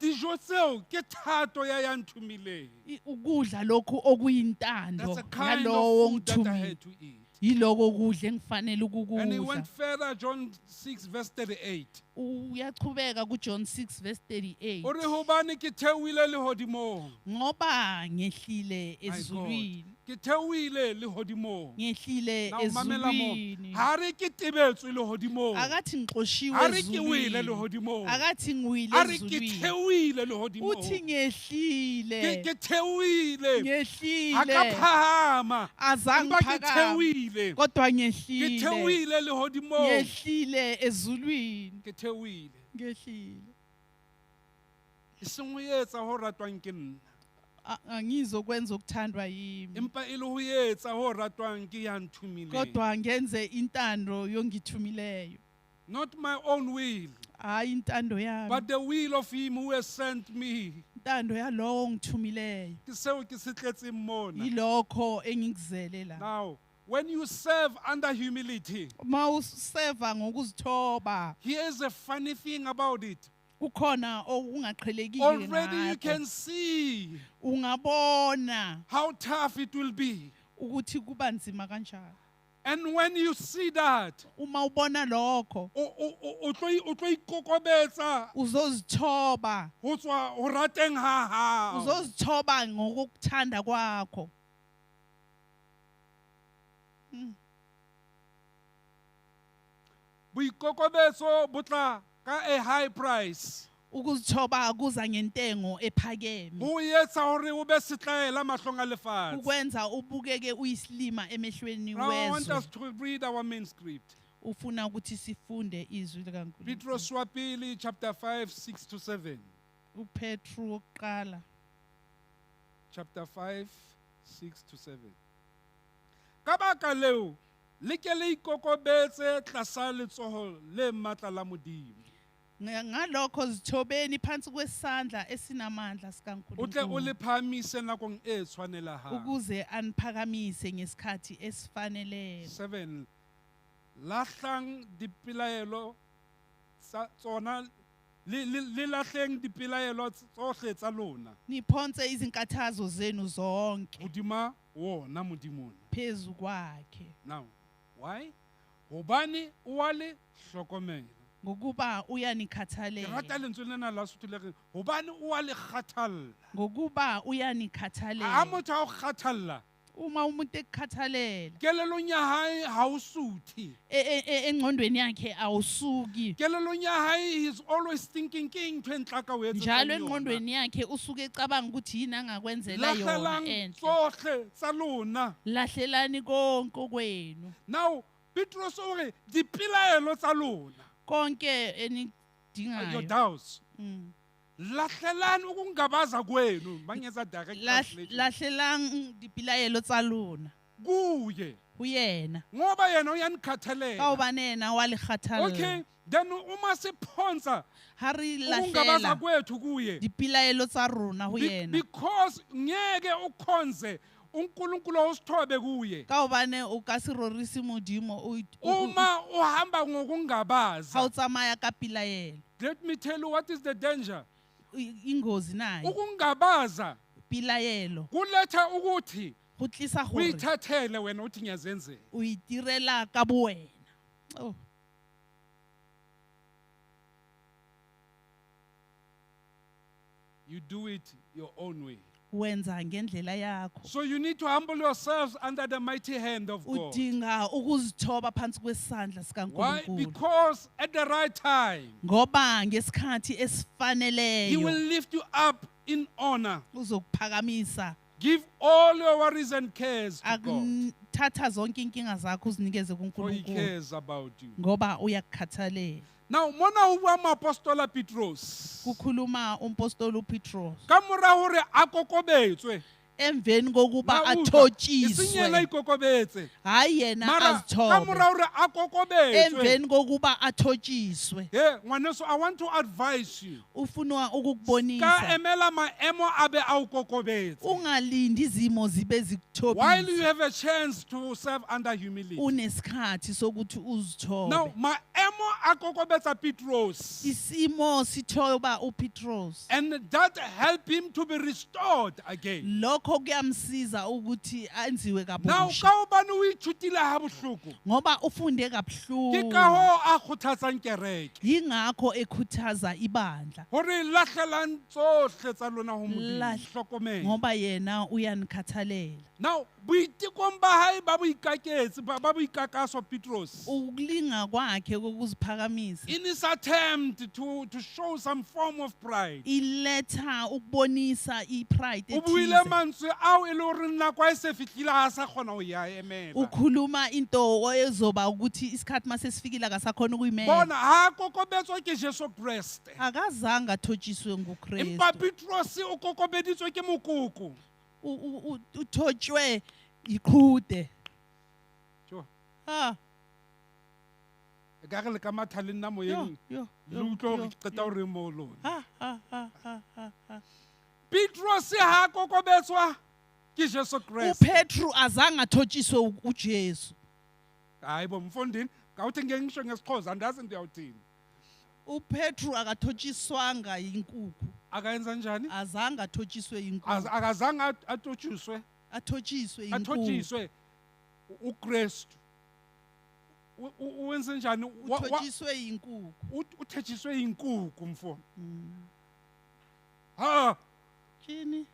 Dijo tseo ke thato ya ya nthomileng. Ukudla lokhu okuyintando That's the kind yalowo of food that I ongithumile. had to eat. Yiloko kudla engifanele And he ukukudla. went further, John 6, verse 38. Uyaqhubeka kuJohn 6 verse 38. O re hobane ke theohile lehodimong. Ngoba ngehlile My God. ezulwini. Ke theohile lehodimong. Ngehlile Now mamela mo. ezulwini. Ha re ke tebetswe lehodimong. Akathi ngixoshiwe Ha re ke wele ezulwini. lehodimong. Akathi ngiwile Ha re ke ezulwini. theohile lehodimong. Uthi Ke ngehlile. ke theohile. Ha ka Ngehlile. phahama. Azange Empa ke ngiphakame. theohile. Kodwa Ke ngehlile. theohile lehodimong. Ngehlile ezulwini. Ke theohile. Ngehlile. E seng ho etsa ho ratwang ke nna. Angizokwenza okuthandwa yimi. Empa e le ho etsa ho ratwang ke ya nthomileng. Kodwa ngenze intando yongithumileyo. Not my own will, Hayi intando yami. but the will of him who has sent me. Intando yalowo ongithumileyo. Ke seo ke se tletseng mona. Yilokho engikuzele la. Now, when you serve under humility, Mawuseva ngokuzithoba, here's a funny thing about it. kukhona okungaqhelekile Already you ngakho. can see Ungabona how tough it will be. ukuthi kuba nzima kanjani. And when you see that, Uma ubona lokho, o tlo ikokobetsa uzozithoba, ho tswa ho rateng ha hao. uzozithoba ngokuthanda kwakho. Boikokobetso bo tla ka a high price. Ukuzithoba kuza ngentengo ephakeme. Ho etsa hore o be setlaela mahlong a lefatshe. Ukwenza ubukeke uyisilima emehlweni Now I want wezwe. us to read our main script. Ufuna ukuthi sifunde izwi likaNkulunkulu. Petros wa pele chapter 5 6 to 7. uPetru wokuqala Chapter 5 6 to 7. Ka baka leo le ke le ikokobetse tlasa letsoho le matla la Modimo. Ngalokho zithobeni phansi kwesandla esinamandla O tle o le sikaNkulunkulu phahamise nakong e tshwanelehang. ukuze aniphakamise ngesikhathi esifaneleyo. 7 Lahlang dipelaelo tsa tsona le lahleng dipelaelo tsohle tsa lona Niphonse izinkathazo zenu zonke hodima wona Modimo ona. phezu kwakhe Now, why? Hobane o a le hlokomela. ngokuba Ke rata uyanikhathalela. lentswe lena la Sotho le reng hobane o a le kgathalla. Ngokuba Ha uyanikhathalela. motho a o kgathalla, Uma umuntu ekukhathalela kelellong ya hae ha o suthe. engqondweni yakhe awusuki. Kelellong ya hae he is always thinking ke eng ntho e ntle a ka o etsetsang Njalo yona. engqondweni yakhe usuke ecabanga ukuthi yini angakwenzela yona Lahlelang enhle. tsohle tsa lona. Lahlelani konke okwenu. Now, Petros o re dipelaelo tsa lona, Konke your enikudingayo. doubts. Lahlelani ukungabaza kwenu, mangetsa direct translation. Lahlelang dipilaelo tsa lona Kuye. Ho yena. Ngoba yena Ka uyanikhathalela. hobane yena wa le kgathalla. Okay, then uma siphonsa Ha re ukungabaza lahlela kwethu kuye dipelaelo tsa rona ho yena. Because ngeke ukhonze uNkulunkulu osithobe kuye Ka hobane o ka se rorise Modimo uma uhamba ha o ngokungabaza. tsamaya ka pilaelo. Let me tell you what is the danger. Ingozi nayo. Ukungabaza Pilaelo kuletha ukuthi go tlisa gore uyithathele wena uthi ngiyazenzela. o itirela ka bowena. Oh. You do it your own way. Wenza ngendlela yakho. So you need to humble yourselves under the mighty hand of God. Udinga ukuzithoba phansi kwesandla Why? sikaNkulunkulu. Because at the right time, Ngoba ngesikhathi He esifaneleyo will lift you up in honor. uzokuphakamisa. Give all your worries and cares to God, Akuthatha zonke inkinga zakho uzinikeze for He kuNkulunkulu cares about you. ngoba uyakukhathalela. Now, mona ho bua moapostola Petros. Kukhuluma umpostoli uPetros Ka mora hore a kokobetswe. emveni kokuba Na utlwa? Eseng yena a athotshiswe, ikokobetse. hayi yena Mara ka azithobe, mora hore a kokobetswe. emveni kokuba athotshiswe Hey, ngwaneso, I want to advise you. ufuna Ka ukukubonisa emela maemo a be a o kokobetse. ungalindi izimo zibe While you zikuthobisa, have a chance to serve under humility. unesikhathi sokuthi Now, uzithobe. maemo a kokobetsa Petros. Isimo sithoba uPetros, And that help him to be restored again. lokho kuyamsiza ukuthi enziwe Now, kabusha ka hobane o ithutile ha bohloko, ngoba ufunde ke ka kabuhlungu, hoo a kgothatsang kereke yingakho ekhuthaza ibandla hore lahlelang tsohle tsa lona ho Modimo. Hlokomela. ngoba yena uyanikhathalela. Now, boitekong ba hae ba boikaketsi, ba boikakaso Petros, Ukulinga kwakhe kokuziphakamisa in his attempt to show some form of pride, iletha ukubonisa ipride o buile ethize. mantswe ao e le horeng nako ha e se fihlile ha a sa kgona ho ya emela. Ukhuluma into ezoba ukuthi isikhathi mase sifikile akasakhona ukuyimela. Bona ha a kokobetswa ke Jesu Kreste. Akazange athotshiswe Empa nguKristu. Petros o kokobeditswe ke mokoko. Uthotshwe iqhude. Tjo, Ah, e ka re le ka matha le nna yo, moyeng. yo, Le yo, utlwe hore yo, ke qeta yo. ho reng mo ho lona. Ha, ha, ha, ha, ha, ha. Petros ha a kokobetswa ke Jesu Kreste. uPetru azange athotshiswe uJesu. Hayi bo mfondini, ngawuthi ngeke ngisho ngesiXhosa andazi ndiyawuthini. uPetru akathotshiswanga yinkukhu. Akayenza njani? Azange athotshiswe yinkukhu. Akazange athotshiswe, Athotshiswe yinkukhu. athotshiswe uKristu. Uwenze njani? Uthotshiswe yinkukhu. Uthethiswe yinkukhu mfo. Ha, Tshini.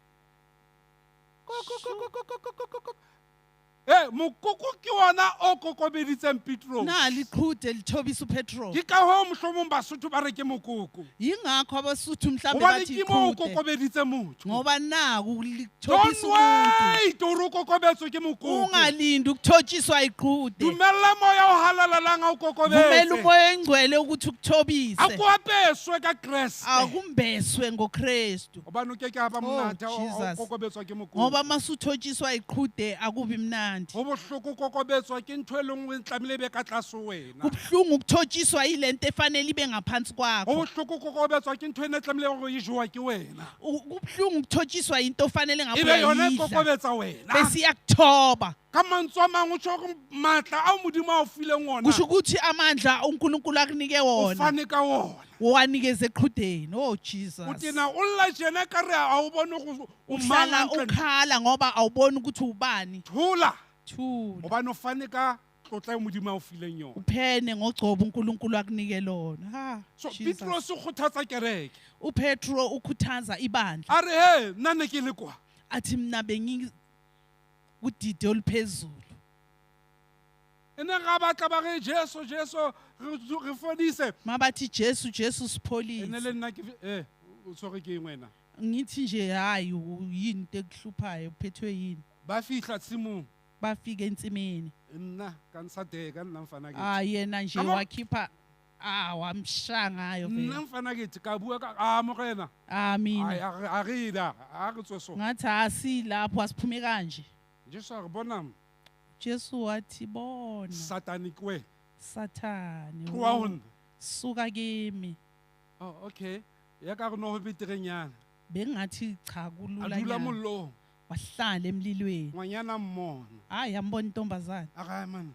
eh mokoko ke wona o kokobeditseng Petros. Nali iqhude lithobisa uPetro. Ke ka hoo mohlomong Basotho ba re ke mokoko. Yingakho abasuthu mhlambe Hobane bathi ke moo o iqhude. kokobeditse motho. Ngoba naku Don't lithobisa umuntu. wait hore o kokobetswe ke mokoko. Ungalindi ukuthotshiswa iqhude. Dumella moya o halalelang a o Vumela kokobetse. umoya oyingcwele ukuthi ukuthobise. A ko apeswe ka Kreste. Akumbeswe ngoKristu. Hobane o ke ke ha ba Oh, monate ha o Jesus. kokobetswa ke mokoko. Ngoba masuthotshiswa iqhude akubi mnandi. Ho bohloko kokobetswa ke ntho e le nngwe e tlamehile e be ka tlase ho wena. Kubuhlungu ukuthotshiswa yilento efanele ibe ngaphansi Ho kwakho. bohloko kokobetswa ke ntho ene tlamehile hore e jowa ke wena. Kubuhlungu ukuthotshiswa into ofanele ngabe Ebe yona e uyayidla. kokobetsa wena. Bese iyakuthoba. Ka mantswe a mang o tjho hore matla ao Modimo a o fileng ona, Kusho ukuthi amandla uNkulunkulu akunike o wona fane ka ona. uwanikeze eqhudeni. Oh Jesus. O tena o lla tjena ka re ha o bone hore o mang Uhlala hantle. ukhala ngoba awuboni ukuthi ubani. Thola. Thula. Hobane o fane ka tlotla eo Modimo a o fileng yona. Uphene ngogcobo uNkulunkulu akunike lona. Ha. So Jesus. Petros o kgothatsa kereke. uPetro ukhuthaza ibandla A re he nna ne ke le kwa. athi mina bengi kudidi oluphezulu. E ne ga batla ba re Jesu Jesu re fodise. Mabathi Jesu Jesu E ne sipholise. le nna ke o tshwere ke eng wena? Ngithi nje hayi yini into ekuhluphayo uphethwe yini? Ba fihla tshimong. Bafika ensimini. Nna ka ntsha deka nna mfana ke. Ah yena nje Ka mo- wakhipha ah wamshaya ngayo Nna vele. mfana ke ka bua ka a morena. Ah Ai, mina a re da, a re tswe so. ngathi asilapho asiphume kanje. Jesu a re bona Jesu wathi bona Satane ke wena. Sathane Tloha ho nna. suka kimi. Oh, okay. Ya ka re no ho beterenyana. Bengathi cha A kulula dula nyana. mollong. Wahlala emlilweni. Ngwanyana a mmona. Hayi yambona intombazana. A re, "Ai, man.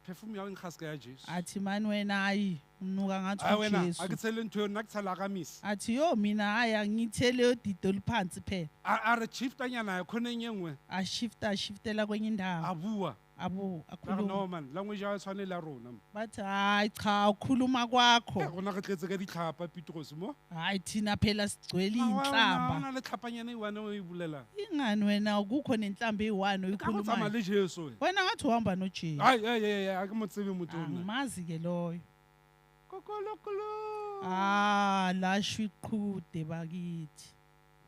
Perfume ya hao e nkga ska ya Jesu." Athi mani wena hayi unuka ngathi Ai wena, uJesu. a ke tshele ntho eo, nna ke tshela Aramis. Athi yo mina hayi angithele yodidi oluphansi phela. A re shiftanyana ya khoneng e nngwe. A shifta ashiftela kwenye indawo. A bua. Abo Ba re, akhuluma. no man, language ya hao e tshwane le ya rona. Bathi hayi cha ukhuluma kwakho. Eh, rona re tletse ka ditlhapa Petros mo. Hayi thina phela sigcwele Ah, wa- wena, inhlamba. o na le tlhapanyana e one o e bolelang. Ingani wena akukho nenhlamba eyi-one Ka go tsamaya oyikhulumayo. le Jesu wena. Wena ngathi uhamba noJesu. Ai, ai, ai, ai, ha ke mo tsebe motho ona. Angimazi ke loyo. Kokolokolo. Ah lasho iqhude bakithi.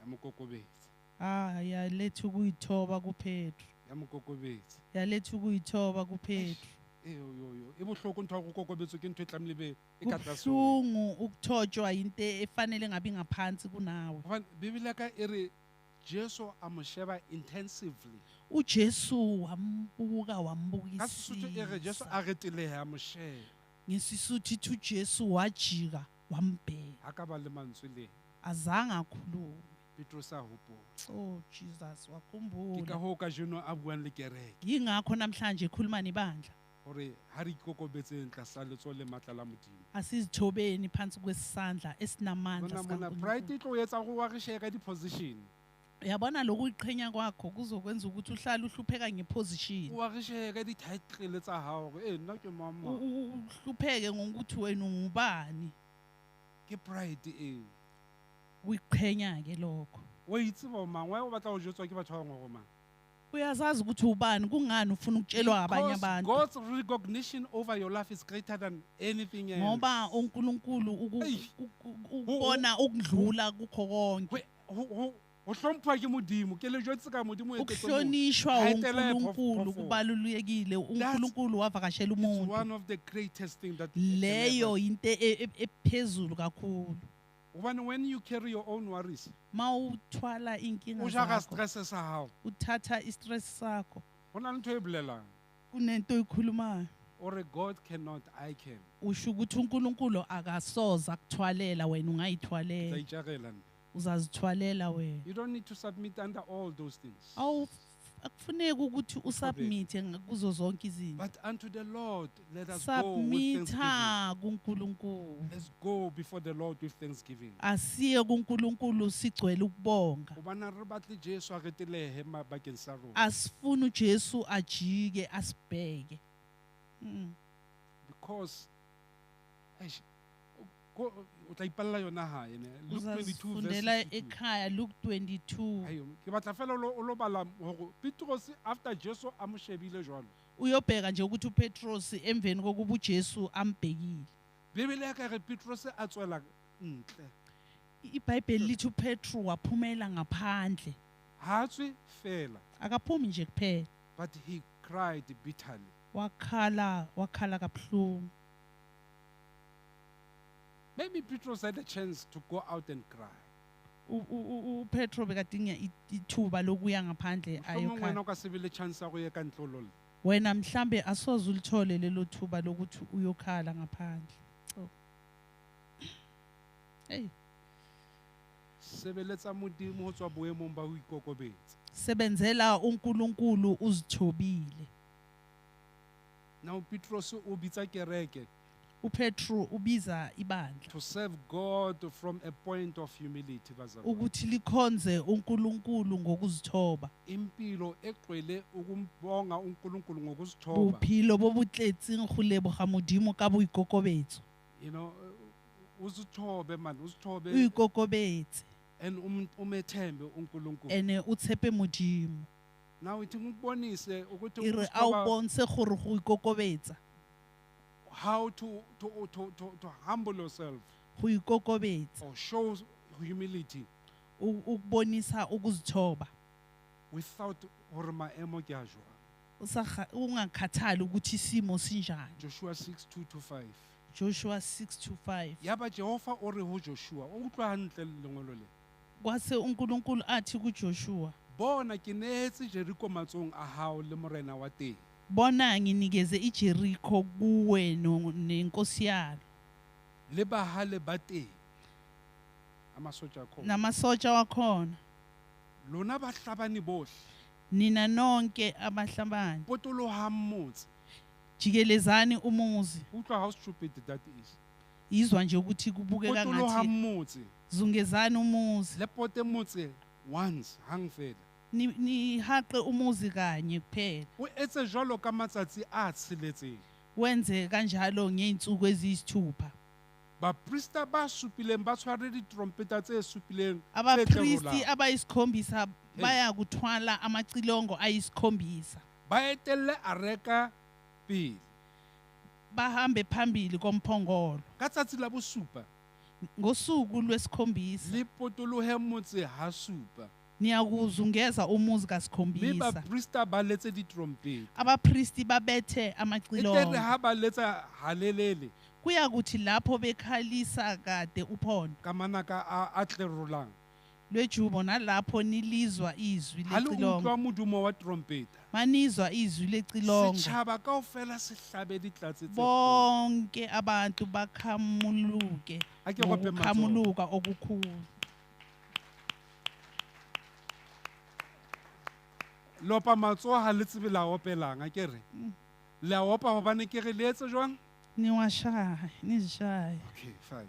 Ya mo kokobetsa. Ah yaletha ukuyithoba kuPetru. Ya mo kokobetsa. Yaletha ukuyithoba kuPetru. Eh, yo, yo, yo. E bohloko ntho ya go kokobetswa ke ntho e tlamehile be e ka tlase ho wena. Kubuhlungu ukuthotshwa into efanele ngabe ingaphansi kunawe. Hobane Bibele ya ka e re Jesu a mo sheba intensively. uJesu wambuka Ka Sesotho e re Jesu wambukisisa. a reteleha a mo sheba. Ngesisuthu ithi uJesu wajika wambheka. Ha ka ba le mantswe le. Azange akhulume. Petros a hopola. Oh Jesus Ke ka wakhumbula. hoo kajeno a buang le kereke. Yingakho namhlanje ekhuluma nebandla. Hore ha re ikokobetseng tlasa letsoho le matla la Modimo. Asizithobeni phansi kwesandla esinamandla Bona mona sikaNkulunkulu. pride e tlo o etsa hore o arishehe ka di-position. Uyabona lokuyiqhenya kwakho kuzokwenza ukuthi uhlale uhlupheka ngeposition. O arishehe ka di-title tsa hao hore eh nna ke mang mang. Uhlupheke ngokuthi wena ungubani. Ke pride eo. Kuyiqhenya ke lokho. Wa itseba o mang, why o batla ho jwetswa ke batho ba bang hore o mang? Uyazazi ukuthi ubani kungani ufuna ukutshelwa abanye Because abantu. God's recognition over your life is greater than anything else. Ngoba uNkulunkulu Eyi. ukubona ukudlula kukho konke. Ho hlomphwa ke Modimo, ke le jwetse ka Modimo o etetse motho. Ukuhlonishwa Ha etela e uNkulunkulu phoofolo. kubalulekile. uNkulunkulu wavakashela It's umuntu. one of the greatest thing that can Leyo ever- into ephezulu kakhulu. Hobane when you carry your own worries, Mawuthwala inkinga o jara zakho, stress sa hao. uthatha istress sakho, Ho na le ntho e bolelang. kunento oyikhulumayo. O re God cannot, I can. Usho ukuthi uNkulunkulu akasoza akuthwalela wena Ke tla ungayithwalela. itjarela nna. Uzazithwalela wena. You don't need to submit under all those things. Awu akufuneki ukuthi usubmit kuzo zonke izinto. But unto the Lord let us go with thanksgiving. Submitha kuNkulunkulu. Let's go before the Lord with thanksgiving. Asiye kuNkulunkulu sigcwele ukubonga. Hobane ha re batle Jesu a retelehe bakeng sa rona. Asifuni uJesu ajike asibheke. Because eish, o tla ipalla yona hae ne. Luke 22 verse Uzazifundela 52. ekhaya Luke 22. Ayo, ke batla fela o lo bala hore Petros after Jesu a mo shebile jwalo. Uyobheka nje ukuthi uPetros emveni kokuba uJesu ambhekile. Bibele ya ka re Petros a tswela ntle. IBhayibheli lithi uPetru waphumela ngaphandle. Ha a tswe fela, Akaphumi nje kuphela. but he cried bitterly. Wakhala, wakhala kabuhlungu. Maybe Petros had a chance to go out and cry. uPetro bekadinga ithuba lokuya ngaphandle Mohlomong wena ayokhala. o ka se be le chance ya go ya ka ntle o lo lla. Wena mhlambe asoze ulithole lelo thuba lokuthi uyokhala ngaphandle. Oh. Hey, Sebeletsa Modimo ho tswa boemong ba ho ikokobetsa. sebenzela uNkulunkulu uzithobile. Now Petros o bitsa kereke uPetro ubiza ibandla to serve God from a point of humility bazalwane. ukuthi likhonze uNkulunkulu ngokuzithoba. Impilo egcwele ukumbonga uNkulunkulu ngokuzithoba. Bophelo bo bo tletseng go leboga Modimo ka boikokobetso. You know, uzithobe man, uzithobe Uikokobetse and umethembe uNkulunkulu. ene o tshepe Modimo. Now ithi ngikubonise ukuthi E re a o ukuzithoba- bontshe gore go ikokobetsa, how to humble yourself go ikokobetsa, or show humility ukubonisa ukuzithoba. without hore maemo ke a jwang. Ungakhathali ukuthi isimo sinjani. Joshua 6 2 to 5. Joshua 6 to 5. Yaba Jehova o re ho Joshua, o utlwa hantle lengolo le. Kwase uNkulunkulu athi kuJoshua, Bona ke neetse Jeriko matsohong a hao le morena wa teng. Bona nginikeze iJeriko kuwe nenkosi yalo Le bahale ba teng. A masoja a khona. Namasotsha wakhona. Lona bahlabani bohle. Nina nonke abahlabani. Potolohang motse. Jikelezani umuzi. Utlwa how stupid that is. Izwa nje ukuthi kubukeka Potolohang ngathi motse. zungezani umuzi. Le pote motse once hang fela. Nihaqe umuzi kanye kuphela. O etse jwalo ka matsatsi a tsheletseng. Wenze kanjalo ngey'nsuku eziyisithupha. Baprista ba supileng ba tshware ditrompeta tse supileng tse Abapristi tlerolang. abayisikhombisa bayakuthwala amacilongo ayisikhombisa. Ba etelle areka pele. Bahambe phambili komphongolo. Ka tsatsi la bosupa Ngosuku lwesikhombisa le potolohe motse ha supa. niyakuzungeza umuzi Mme kasikhombisa. baprista ba letse ditrompeta. Abapristi babethe E tle re amacilongo. ha ba letsa halelele Kuyakuthi lapho bekhalisa kade uphondo ka manaka a tlerolang. lwejubo nalapho nilizwa izwi Ha le lecilongo. utlwa modumo wa trompeta. Manizwa izwi lecilongo. Setjhaba kaofela se hlabe ditlatse tse kgolo. Bonke abantu bakhamuluke Ha ke rope matsoho. ngokukhamuluka okukhulu. Lopa matsoho ha le tsebe la opelang, akere? Le a opa hobane ke re le etse jwang? Niwashaye, nizishaye. Okay, fine.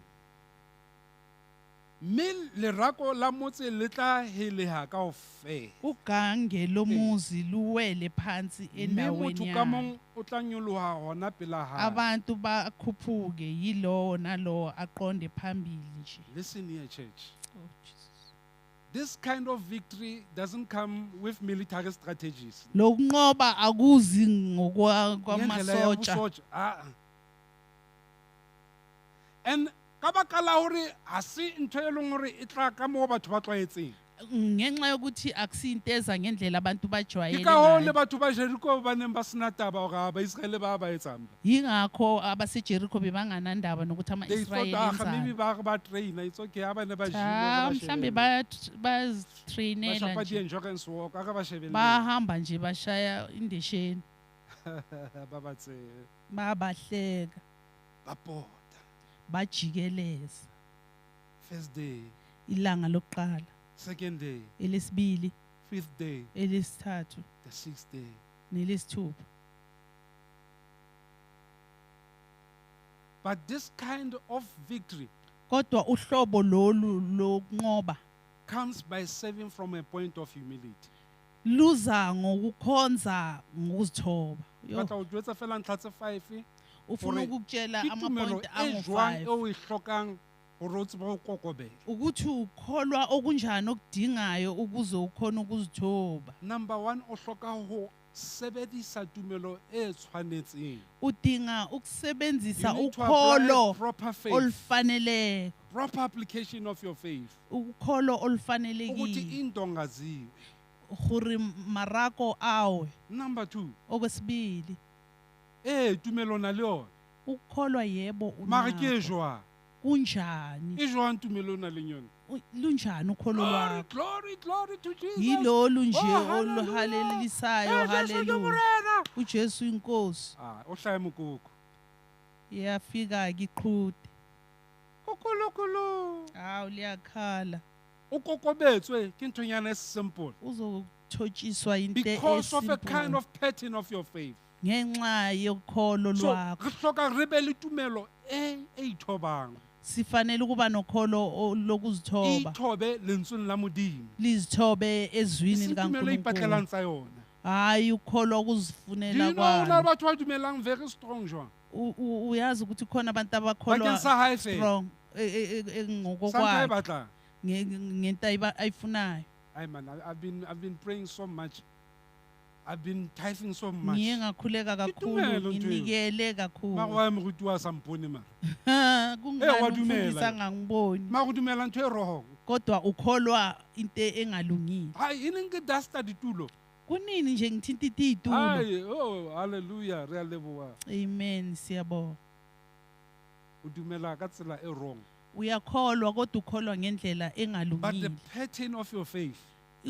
Mme lerako la motse le tla heleha kaofela. Ugange lomuzi luwele phansi Mme endaweni motho ka yalo. mong o tla nyoloha hona pela hae. Abantu bakhuphuke yilowo nalowo aqonde phambili nje. Listen here, church. Oh, Jesus. This kind of victory doesn't come with military strategies. Lokunqoba akuzi Ngendlela ngokwamasotsha. ya bosotsha, ah, ah. And ka baka la hore ha se ntho e leng hore e tla ka moo batho ba tlwaetseng. Ngenxa yokuthi akusinto eza ngendlela abantu Ke bajwayele ka hoo le ngayo. batho ba Jericho ba neng ba sena taba hore ah, Baiseraele ba ba etsang ba. Yingakho abaseJericho bebanganandaba nokuthi They thought, ama-Israyeli ah, maybe enzani. ba traina, it's okay, ha ba ne ba jele, Cha, ba mhlambe shebelle. Ba bazitrainela shapa nje. di-endurance walk, a re ba shebelle. Bahamba nje bashaya indesheni. Ba ba tsebe. Babahleka, Ba pota. bajikeleza. First day, Ilanga lokuqala, second day, elesibili, fifth day, elesithathu the sixth day. nelesithupha. But this kind of victory Kodwa uhlobo lolu lokunqoba comes by serving from a point of humility. luza ngokukhonza ngokuzithoba. Yo, Batla ho jwetsa fela ntlha tse 5 ufuna hore ukukutshela ke tumelo ama-point e jwang angu-5 eo o e hlokang hore o tsebe ho kokobela. ukuthi ukholwa okunjani okudingayo ukuze ukhone ukuzithoba. Number 1, o hloka ho sebedisa tumelo e tshwanetseng. Udinga ukusebenzisa You need to apply ukholo proper faith, olufaneleyo, proper application of your faith. ukholo Ukuthi olufanelekile indonga ziwe. gore marako awe. Number 2, Okwesibili, tumelo na le yona. ukukholwa yebo Mara ke e unakho. jwang? Kunjani? E jwang tumelo o nang le yona? Lunjani ukholo Glory, lwakho? glory, glory to Jesus. Yilolu nje Oh, hallelujah. oluhalelisayo, Eh, Jesu ke haleluya. Morena. uJesu inkosi. Ah, o hlahe mokoko. Iyafika ke iqhude. Kokolokolo. Hawu liyakhala. O kokobetswe ke nthonyana e simple. Uzothotshiswa into Because of a kind esimple of pattern of your faith. ngenxa yokholo So, lwakho. re hloka re be le tumelo e e ithobang. Sifanele ukuba nokholo E lokuzithoba. ithobe lentsweng la Modimo. Lizithobe ezwini Eseng tumelo e likaNkulunkulu. ipatlelang tsa yona. Hayi ukholwa Do ukuzifunela you know ho na le kwalo. batho ba dumelang very strong jwang? Uyazi ukuthi khona abantu Bakeng abakholwa sa hae fela. strong Sa ntho ae ngokokwakhe batlang. ngento ayifunayo. Ai man, I've been praying so much. I've been tithing so much. Ngiye ngakhuleka Ke kakhulu, tumelo ntho eo. nginikele Mara kakhulu. wa moruti wa sa mpone mara. Eh, wa Kungani dumela. umfundisi angangiboni? Mara o dumela ntho e wrong. Kodwa ukholwa into engalungile. Hai, e neng ke duster ditulo. Kunini nje ngithinta itulo. Hai, oh, hallelujah, re a leboha. Amen, siyabonga. O dumela ka tsela e wrong. Uyakholwa kodwa ukholwa ngendlela But the engalungile. pattern of your faith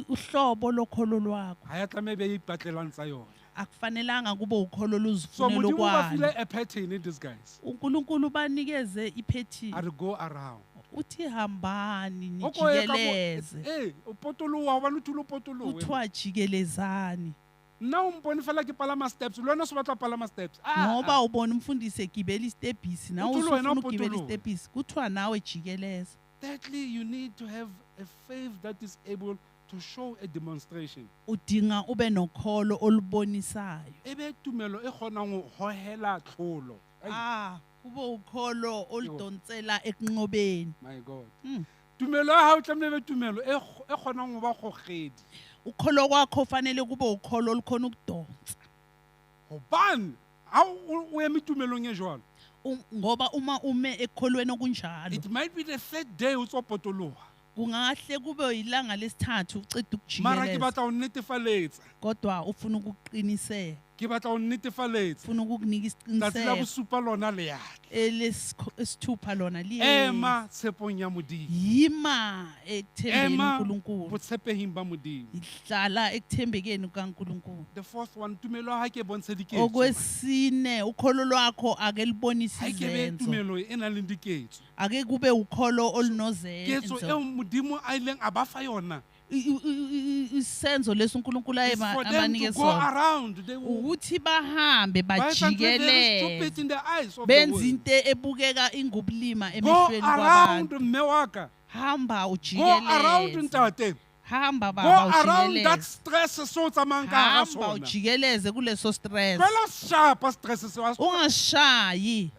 Uhlobo lokholo lwakho Ha ya tlameha e be e ipatlelang tsa yona. Akufanelanga kube ukholo So luzifunela Modimo o ba file okwalo. a pattern in these guys. UNkulunkulu banikeze iphethini. A re go around. Uthi hambani O ko ye ka mo- nijikeleze. Eh, o potoloha hobane o thule o potolohe. Kuthiwa jikelezani. Nna o mpone fela ke palama steps, le wena o se batla ho palama steps. Ah, Ngoba ah. ubona umfundisi egibela isitebhisi nawe Uthi wena usufuna ukugibela upotolohe. isitebhisi kuthiwa nawe jikeleza. Thirdly, you need to have a faith that is able to show a demonstration. Udinga ube nokholo olubonisayo. E be tumelo e kgonang ho hohela tlholo. Ai, Ah, kube ukholo oludonsela ekunqobeni. my God. Tumelo ya hao tlamehile e be tumelo e kgonang ho ba kgogedi. Ukholo kwakho fanele kube ukholo olukhona ukudonsa. Hobane ha o eme tumelong e jwalo, Ngoba uma ume ekukholweni okunjalo, it might be the third day o tswa potoloha. Kungahle kube ilanga lesithathu uceda Mara ke ukujikeleza. batla ho netefaletsa. Kodwa ufuna ukuqiniseka. Ke batla ho netefaletsa. Ufuna ukukunika Tsatsi la isiqiniseko. bosupa lona le ya tla. Elesithupha lona liye. Ema tshepong ya Modimo. Yima ekuthembeni Ema uNkulunkulu. botshepehing ba Modimo. Hlala ekuthembekeni kukaNkulunkulu. The fourth one, tumelo ya hae ke e bontshe diketso. Okwesine, ukholo lwakho ake libonise Ha e ke be izenzo. tumelo e nang le diketso. Ake kube ukholo Ketso olunozenzo. eo Modimo a ileng a ba fa yona. Isenzo leso uNkulunkulu It's for them to abanike go sona. around. They will Ukuthi bahambe ba etsa ntho e very bajikeleze. stupid in the eyes of the Benza world. into ebukeka ingubulima Go emehlweni around kwabantu. mme wa ka. Hamba Go around ujikeleze. ntate. Hamba Go baba around that ujikeleze. stress seo o tsamayang ka hara Hamba sona. ujikeleze kuleso stress. Tlohela ho shapa stress seo. Ungashayi.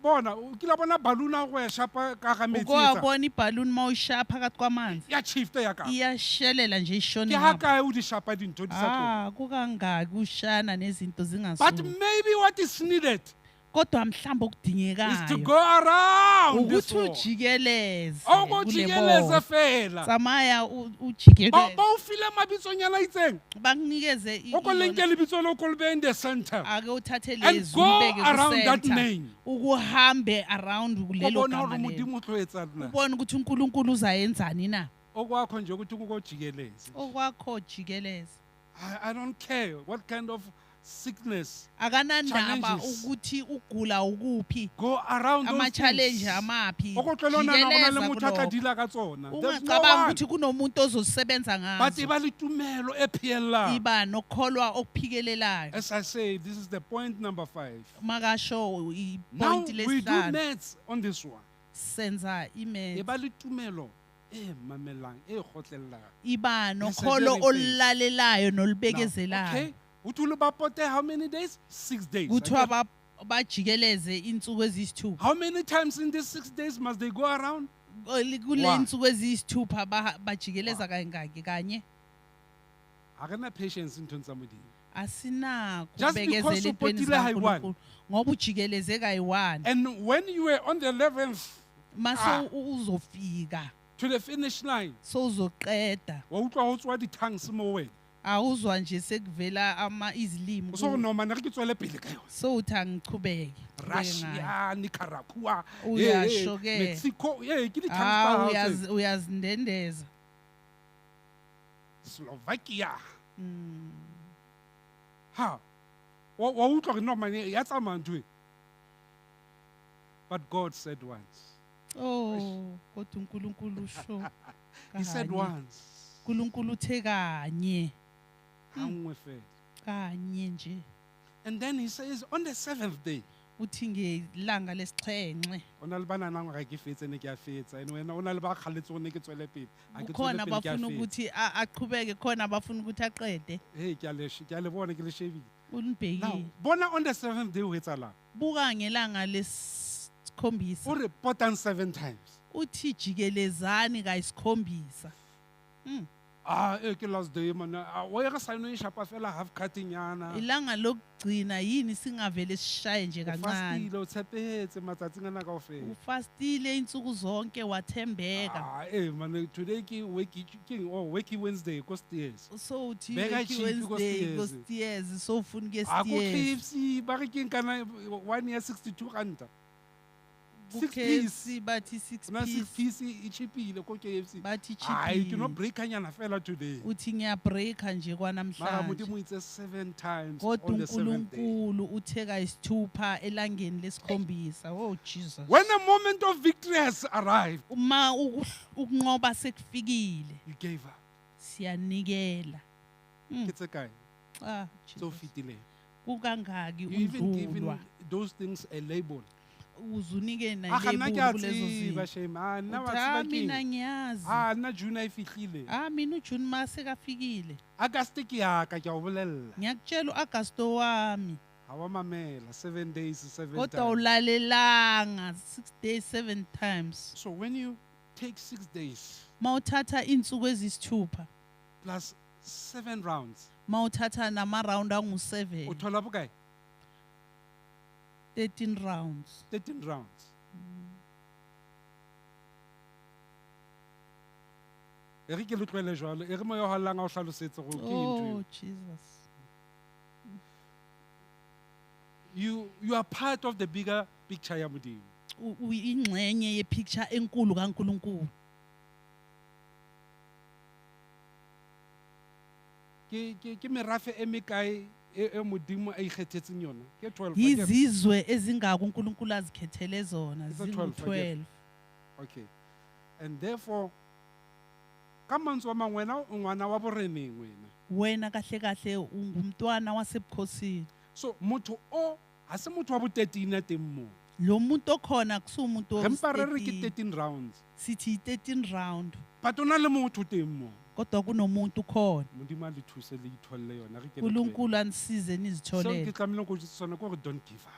Bona, o kile wa bona balloon ha o e shapa ka hara metsi Uke e etsang? wabona ibhaluni uma uyishaya phakathi kwamanzi? Ya shift-a ya ka. Iyashelela nje ishone Ke ha ngapha. kae o di shapa dintho di sa tlohe? Ah, kukangaki ushayana nezinto But zingasuki. maybe what is needed Kodwa mhlawumbe is to okudingekayo go around this ukuthi world. ujikeleze O ko kule jikeleze board. fela. Tsamaya Ba ujikeleze. ba o file mabitsonyana a itseng. Bakunikeze O ko le iyona- nke lebitso leo, o ko le behe in the center. Ake uthathe And lezi go ulibeke around that ku-center. name. Ukuhambe around O kulelo bona hore gama lelo. Modimo o tlo etsang na. Ubone ukuthi uNkulunkulu uzayenzani na. Okwakho nje ukuthi kukojikeleze. Okwakho jikeleze. I don't care what kind of sickness. Akanandaba Challenges. ukuthi ugula ukuphi. Go around those Ama-challenge things. amaphi. O ko tlohele ho nahana hore ho na le Jikeleza motho a tla kulokho. deal-a ka tsona. There's no Ungacabanga one. ukuthi kunomuntu ozosebenza But ngazo. e ba le tumelo e pheellang. Iba nokholwa okuphikelelayo. As I say, this is the point number 5. Makasho Now ipoint we do lesihlanu. maths on this one. Senza E imaths. ba le tumelo e mamellang, e kgotlellang. Iba Persevering nokholo faith. olulalelayo Now, nolubekezelayo. okay. Uthi le ba pote how many days? 6 days. Kuthiwa Okay. bajikeleze insuku eziyisithupha. How many times in these 6 days must they go around? Kule One. insuku eziyisithupha bajikeleza kangaki kanye? Ha re na patience nthong tsa Modimo. Asinakho Just because ukubekezela o entweni potile ha i-one. zikaNkulunkulu ngoba ujikeleze kayi-one. And when you were on the 11th Mase Ah. uzofika to the finish line, sowuzoqeda wa utlwa ho tswa di-tongues mo wena. awuzwa nje sekuvela ama izilimi O so re, no man, re ke tswele pele ka yona. sowuthi angichubeke qhubeke ngayo. Russia, Nicaragua, Uyasho ke. Mexico, ke di-tongues tsa Ah, hao tse. uyazindendeza. Slovakia. Ha. Wa utlwa hore no man, ya tsamaya ntho e. But God said once. Oh, kodwa uNkulunkulu usho. He said kanye. once. uNkulunkulu uthe kanye. Ha nngwe fela. Kanye nje. And then he says on the 7th day. Uthi ngelanga lesixhenxe. O na le ba nahanang hore ha ke fetse ne ke a fetsa. And wena o na le ba kgalletse hore ne ke tswele pele. Ha ke tswele Kukhona pele, ke a abafuna fetsa. ukuthi aqhubeke, khona abafuna ukuthi aqede. Hey, ke a le ke a le bona, ke le shebile. Now, Unibhekile. bona on the 7th day ho etsahalang? Buka ngelanga lesikhombisa. O re potang 7 times. Uthi jikelezani kayisikhombisa. Ah, ke last day man. Ah, wa e re sign e shapa fela half cutting yana. Ilanga lokugcina yini singavele sishaye nje O kancane. fastile, o tshepehetse matsatsing ana kaofela. Ufastile insuku zonke wathembeka. Ah, man, today ke worky, ke oh, worky Wednesday ko Steers. So uthi Beka worky cheap ko Wednesday ko Steers. Steers, so ufuna ukuya Ah, ko Steers. KFC ba re keng kana 1 year 62 ranta. Six piece. KFC bathi six Hona six piece piece e cheapile ko KFC. Bathi Hayi, ke no cheapile. breakanyana fela today. Uthi ngiyabreaka nje Mara kwanamhlanje. Modimo o itse seven times Kodwa on the seventh day. uNkulunkulu uthe kayisithupha elangeni lesikhombisa. Oh Jesus. When the moment of victory has arrived, Uma ukunqoba sekufikile, you gave up. siyanikela. Ke tse kae Ah, tse o Jesus. fetileng? Kukangaki You even given undlulwa. those things a label. Uzunike Ah, ga nna ke a nalebuli kulezo tseba zinto. shame. Ah, nna wa Uthi, tseba "Ah, mina keng? ngiyazi. Ah, nna June ha e fihlile. Ah, mina uJune masekafikile. August ke ya ka, ke a o bolella. Ngiyakutshela uAugusto wami. Ha wa mamela, 7 days, seven Kodwa times. ulalelanga 6 days 7 times. So when you take 6 days Mawuthatha insuku ezisithupha, plus seven rounds, mawuthatha nama round o angu7, thola bokae? 13 rounds. 13 rounds. E re ke le tlohele jwalo, e re moya o hallang a o hlalosetse gore ke eng ntho eo. Oh Jesus. You are part of the bigger picture ya Modimo. Uyingxenye yepicture enkulu kaNkuluNkulu. Ke merafe e mekae e Modimo a ikgethetseng yona? Ke 12, akere? Yizizwe ezingaka uNkulunkulu azikhethele zona It's a 12, zingu 12. Okay. And therefore, ka mantswe a mang, wena o ngwana wa boreneng wena. Wena kahle kahle ungumntwana wasebukhosini. So motho o ha se motho wa bo 13 a teng moo. Lo muntu okhona kusumuntu Re mpa re re ke 13. 13 rounds. Sithi 13 round But o na le motho teng moo. Kodwa kunomuntu khona. Modimo a le thuse le itholle yona, re ke le tlohele. uNkulunkulu anisize Seo ke nizitholele. tlamehileng ko jwetsa sona ke hore don't give up.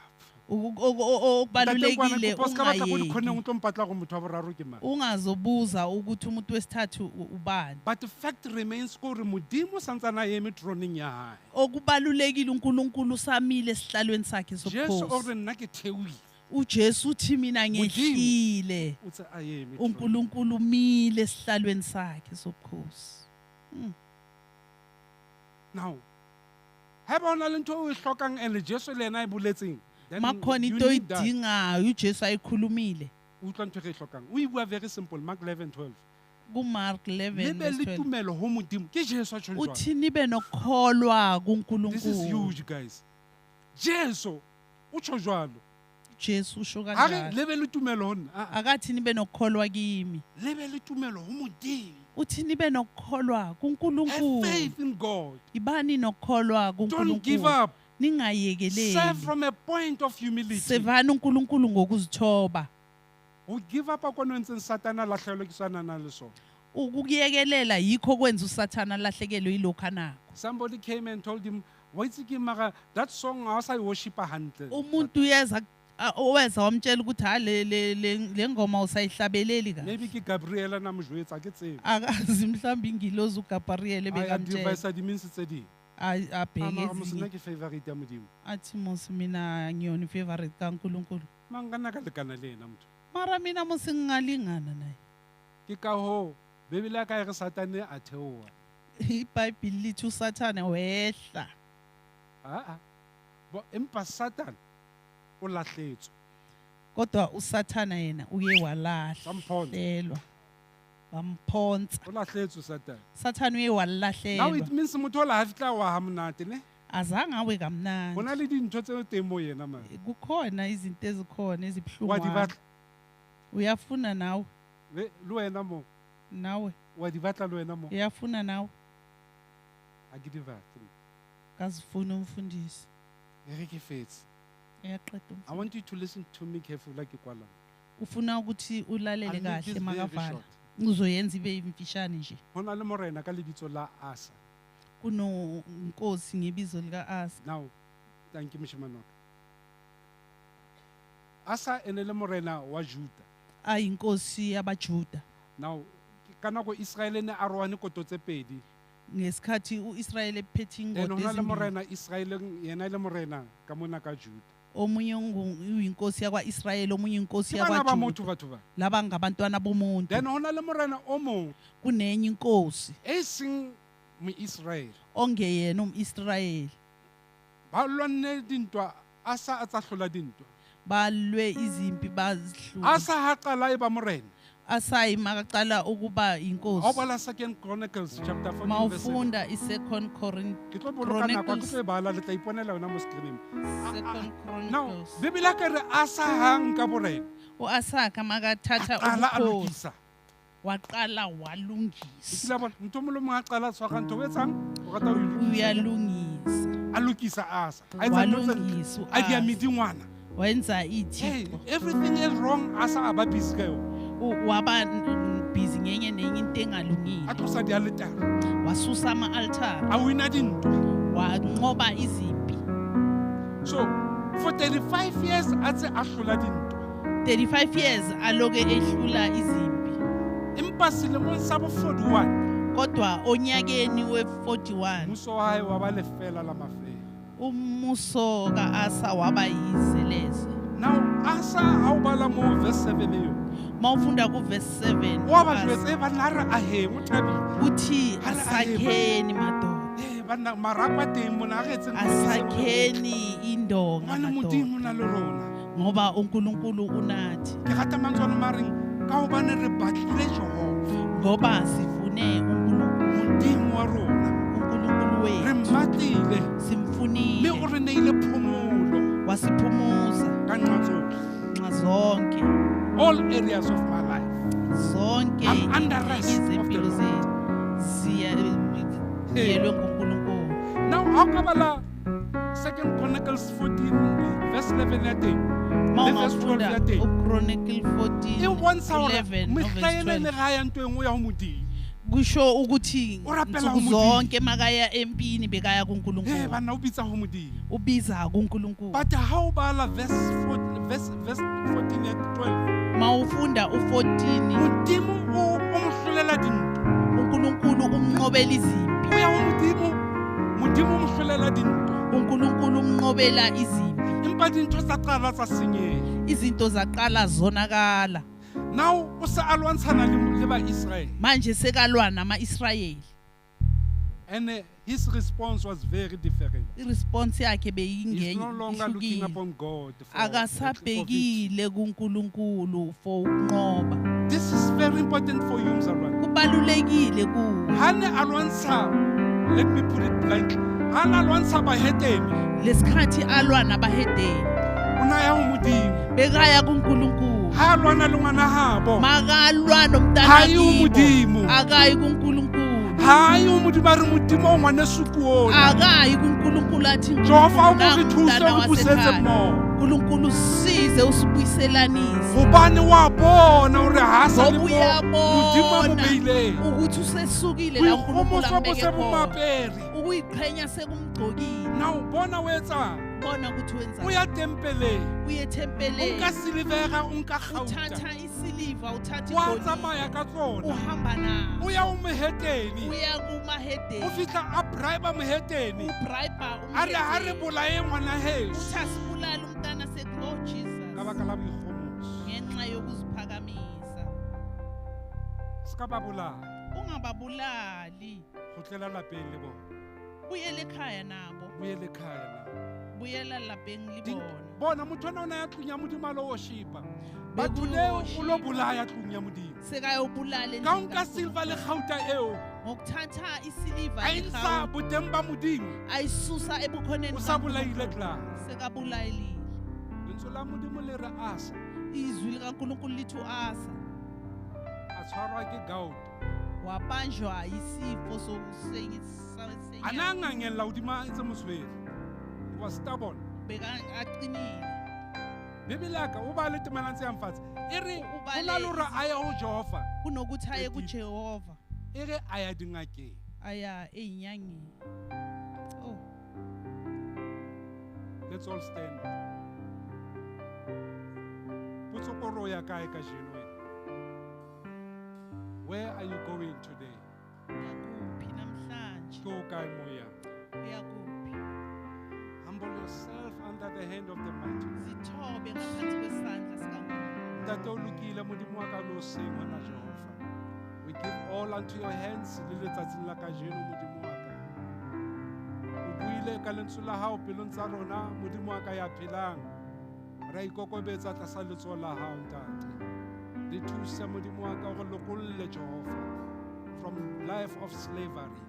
Okubalulekile Ntate Nkwana, kopa o ska batla ko dikhoneng ungayeki. o tlo mpatla gore motho wa boraro ke mang. Ungazobuza ukuthi umuntu wesithathu ubani. But the fact remains gore Modimo santsane a eme throneng ya hae. Okubalulekile uNkulunkulu usamile esihlalweni sakhe Jesu o sobukhosi. re nna ke theohile. uJesu uthi mina Modimo. ngehlile. O tse a eme throneng. uNkulunkulu umile esihlalweni sakhe sobukhosi. Now, haeba o na le ntho eo o e hlokang and Jesu le yena a e boletseng, then Makhona you into need that. oyidingayo uJesu ayikhulumile Utlwa ntho e re e hlokang. O e bua very simple, Mark 11:12. kuMark Le 11 be le verse 12. tumelo ho Modimo. Ke Jesu a tjhong jwalo. Uthi nibe nokukholwa This is kuNkulunkulu. huge, guys. Jesu o tjho jwalo. Jesu usho Ha re kanjalo. le be le tumelo ho nna. Ah, ah. Akathi nibe nokukholwa kimi. Le be le tumelo ho Modimo. Uthi nibe nokukholwa Have kuNkulunkulu. faith in God. Ibani nokukholwa Don't give kuNkulunkulu. up. Ningayekeleli. Serve from a point of humility. Sevani uNkulunkulu ngokuzithoba. Ho give up a kona entseng Satana a lahlehelwe ke sona a nang le sona. Ukukuyekelela yikho kwenza uSathana alahlekelwe yilokhu anakho. Somebody came and told him, wa itse ke mara that song ha o sa e worshipa hantle. Umuntu uyeza oweza wamtshela ukuthi ha le le le le ngoma usayihlabeleli kahle. Maybe ke Gabriela na mo jwetsa, ha ke tsebe. Akazi mhlawumbe ingilozi uGabriel A bekamtshela. advise di-means tse ding. Ah, Abheke mara mos nna ezinye. ke favorite ya Modimo. Athi mos mina ngiyona ifavorite kaNkulunkulu. Mang ka nna ka lekana le yena motho. Mara mina mos ngingalingana naye. Ke ka hoo Bibele ya ka e re Satane a theoha. IBhayibheli lithi uSathane wehla. Ah, ah. Empa Satane o lahletswe. Kodwa uSathana yena uye Bamphonsa. walahlelwa. Bamphonsa. O lahletswe Satane. Sathane uye Now walahlelwa. it means motho o la ha fihla wa ha monate ne. Azange awe Ho na kamnandi. le dintho tse teng mo yena man. Kukhona izinto ezikhona Wa di ezibuhlungu. batla. Uyafuna nawe, Le wena mo. nawe, Wa di batla le wena mo. uyafuna nawe. Ha ke di batle. Kazifuna umfundisi. E re ke fetse. Uyaqeda I umfundisi. want you to listen to me carefully like ke kwala. Ufuna ukuthi ulalele I'll make this kahle very makavala. short. Uzoyenza ibe imfishane nje. Ho na le morena ka lebitso la Asa. Kunonkosi ngebizo lika Asa. Now, thank you moshemane wa ka. Asa e ne le morena wa Juda. Ayinkosi yabaJuda. Now, ka nako Israel e ne arohane koto tse pedi. Ngesikhathi uIsrael ephethe Then ingodo ho na le ezimbili. morena Israeleng, yena e le morena ka mona ka Juda. Omunye uyinkosi yakwaIsrael, omunye inkosi Ke bana ba yakwaJuda. motho batho ba. Laba ngabantwana bomuntu. Then ho na le morena o mong Kunenye inkosi e seng moIsrael. ongeyena umIsrayeli. Ba lwanne dintwa, Asa a tsa hlola dintwa. Balwe izimpi bazihlule. Asa ha qala e ba morena. Asayi makaqala ukuba Ha o inkosi. bala Second Chronicles chapter 14 verse 7. Mawufunda i-Second Corin Ke tlo boloka nako, ha ke Chronicles. tlo e bala, le tla iponela yona mo screening. Second Now, Chronicles. Bibele ya ka re Asa ha nka borena. U-Asaka makathatha A qala a ubukhosi lokisa. waqala O walungisa. kile wa bona ntho e nngwe le e nngwe ha qala a tshwara ntho, o etsang? O rata ho e lokisa. Uyalungisa. A lokisa Asa. A etsa ntho tse ntle. Walungisa A diya u-Asa. medingwana. Wenza Hey, ithixo. everything is wrong, Asa a ba busy ka yona. Waba busy ngenye nenye into A engalungile. tlosa dialetara. Wasusa ama-altare. A wina dintwa. Wanqoba izimpi. So, for 35 years a tse a hlola dintwa. 35 years aloke ehlula izimpi. Empa selemong sa bo 41, Kodwa onyakeni we-41 mmuso wa hae wa ba lefeela la mafeela. umbuso ka-Asa waba yizeleze. Now, Asa ha o bala mo verse 7 eo, Mawufunda kuverse 7 wa ba u-Asa jwetsa, banna a re aheng, o thabile. uthi Ha re aheng, asakheni madoda. Eh, banna marako a teng mona, a re etseng ntho tse seng. Asakheni indonga Hobane madoda. Modimo o na le rona. Ngoba uNkulunkulu unathi. Ke rata mantswe ano ma reng, ka hobane re batlile Jehova, Ngoba sifune uNkulunkulu, Modimo wa rona. uNkulunkulu Re wethu. mmatlile, mme o Simfunile. re neile phomolo Wasiphumuza ka nqa tsohle. nxa zonke. All areas of my life. Zonke I'm under rest of the izempilo Lord. zethu ziyelwe nguNkulunkulu. Now, ha o ka bala Second Chronicles 14 verse 11 ya teng, le verse 12 Mawungafunda ya teng, uChronicle e 14 bontsha hore 11 mehla no-verse ena e ne 12. ga ya ntweng o ya ho Modimo. Kusho ukuthi O rapela nsuku ho Modimo. zonke makaya empini bekaya Eh, kuNkulunkulu. banna o bitsa ho Modimo. Ubiza kuNkulunkulu. But ha o bala verse 14 ya 12, Mawufunda u14 Modimo o mo hlolela dintwa. uNkulunkulu umnqobela izimpi. O ya ho Modimo, Modimo o mo hlolela dintwa. uNkulunkulu umnqobela izimpi. Empa dintho tsa qala tsa senyeha. Izinto zaqala zonakala. Now o se a lwantshana le ba-Israel. Manje sekalwa nama-Israyeli. And his response was very different. I-response yakhe He's no longer looking beyingenye upon God for victory. akasabhekile kuNkulunkulu for ukunqoba. This is very important for you, mzalwane. Kubalulekile kuwe. Ha ne a lwantsha, let me put it bluntly, ha ne a lwantsha bahetene, Lesikhathi alwa nabahedeni o na ya ho Modimo. bekaya kuNkulunkulu. Ha a lwana le ngwana habo, Makalwa nomntana Ha ye ho kibo, Modimo. akayi kuNkulunkulu. ha ye ho Modimo a re Modimo o ngwaneso ke ona. Akayi kuNkulunkulu athi Jehova o "Nkulunkulu, ko re thuse, nangumntana o re busetse wasekhaya." mmoho. uNkulunkulu size usibuyiselanise. Hobane wa bona hore ha a sa le Ngoba moo Modimo a mo uyabona beileng. ukuthi usesukile la uNkulunkulu Boikgomoso bo ambeke se bo khona. moapere. Ukuyiqhenya sekumgcokile. Now bona o etsang? Bona ukuthi O wenzani. ya tempeleng. Uye O ethempeleni. nka silivera, o nka kgauta. Uthatha isiliva, uthatha Wa igolide. tsamaya ka tsona. Uhamba nazo. O ya ho mohetene. Uya O kumaheteni. fihla a bribe mohetene. Ubribe A re ha re umhedeni. bolaye ngwana heso. Uthi asibulale umntana oh Jesus. Ka baka la boikgomoso. Ngenxa yokuziphakamisa. Se ka ba bolaya. Ungababulali. Kgutlela lapeng le bona. Buyele ekhaya nabo. Boele khaya na. Buyela lapeng le bona. Bona motho ona o na ya tlung ya Modimo a lo worshipa. Batho leo o lo bolaya tlung ya Modimo. Sekayobulala Ka o endlini nka silver le kgauta eo, ngokuthatha isiliva a e ntsha negawuta, boteng ba Modimo, ayisusa ebukhoneni o sa bukaNkulunkulu. bolaile klaar. Sekabulayelile. Lentswe la Modimo le re Asa Izwi likaNkulunkulu lithi u-Asa a tshwarwa ke gout. wabanjwa isifo A na a ngangella hodima a ntse mo tshwere. He was stubborn. beka aqinile. Bibele ya ka o bale temanang tse yang fatshe. E re O ho na le hore a ye ho Jehova, Kunokuthi aye Edith. kuJehova e re a ya dingakeng. aya ey'nyangeni. Oh, Let's all stand. Potso ke hore o ya kae kajeno wena? Where are you going today? uyakuphi namhlanje? Ke o kae mo o yang? Uyakuphi? Humble yourself under the hand of the mighty. Zithobe ngaphansi kwesandla sikaNkulunkulu. Ntate o lokile Modimo wa ka le hoseng hona Jehova. We give all unto your hands le letsatsing la kajeno Modimo wa ka. O buile ka lentswe la hao pelong tsa rona Modimo wa ka ya phelang. Re ikokobetsa tlasa letsoho la hao, Ntate. Le thuse Modimo wa ka hore lokolle Jehova from life of slavery,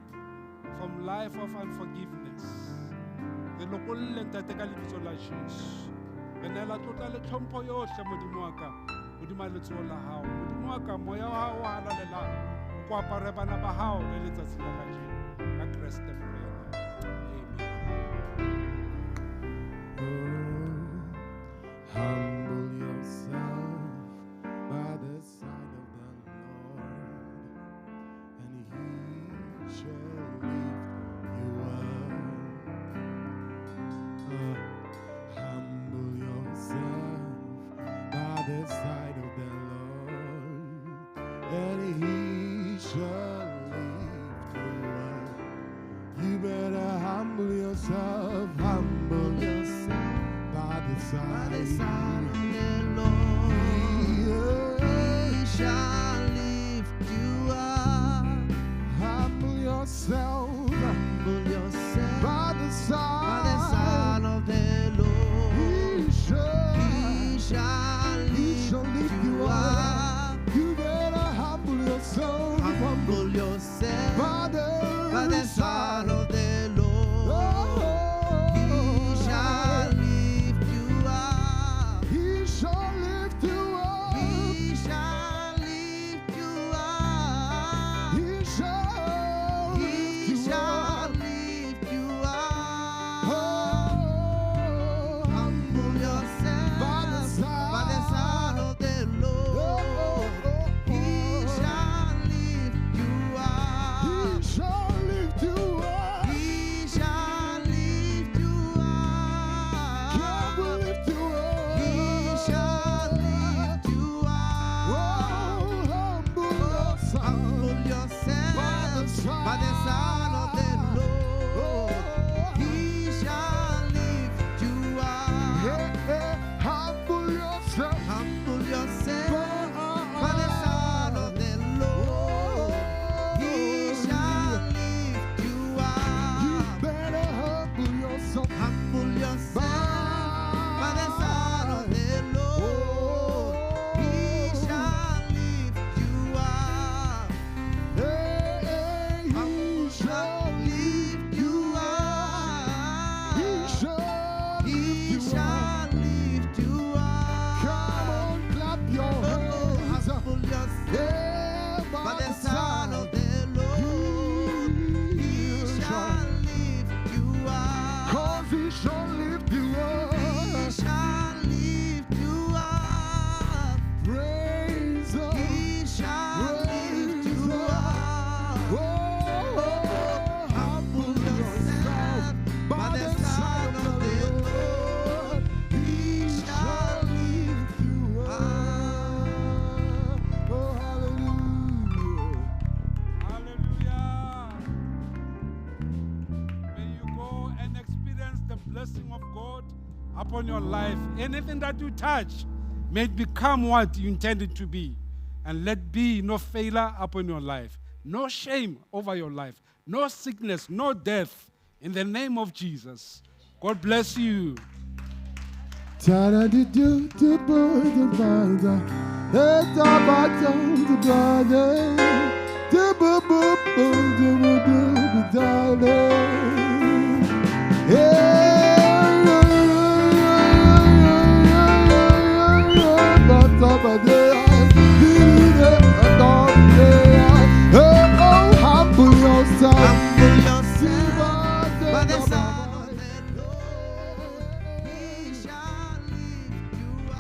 from life of unforgiveness. Re lokolle Ntate ka lebitso la Jesu. Re neela tlotla le tlhompho yohle Modimo wa ka hodima letsoho la hao. Modimo wa ka, moya wa hao o halalelang o ko apare bana ba hao le letsatsi la kajeno ka Kreste Morena. Amen. Humble yourself by the side of the Lord, and he shall lift you up. Humble yourself by the side of the Lord, and he shall lift you up. You better humble yourself by the side. By the side of the Lord, he shall lift you up. Humble yourself by the side. By the side of the Lord, He shall, he shall lift lift you up. You better humble yourself, Humble yourself by the, by the side of the Lord. Oh, He shall lift you up. He shall lift you up. He shall lift you up. He shall He lift you shall up. lift you up. Oh, Humble yourself by the side. by the side of the Lord. He shall lift you up. He shall lift you up. He shall lift you God up. will lift you up. He shall lift you up. Oh, humble yourself. Humble yourself By the side. by the side of the Lord. He shall lift you up. Yeah, yeah. Humble yourself. Humble yourself by the side of the Lord. He shall lift you You up. better humble yourself. Humble yourself by the side of the Lord. He shall lift you up. Hey, hey, he shall lift you up. He shall He lift you up. shall lift you up. Come on, clap your Oh, hands. humble yourself Yeah, by the side of the Lord. He shall lift you up. Cause he shall lift you He up. shall lift you up. Praise the He shall lift you up. Oh, humble yourself by the side of the Lord. He shall lift you up. Oh, hallelujah. Hallelujah. May you go and experience the blessing of God upon your life. Anything that you touch may it become what you intended to be. And let be no failure upon your life, no shame over your life, no sickness, no death. In the name of Jesus. God bless you. Humble yourself. Humble yourself by the side of the Lord. He shall lift you up.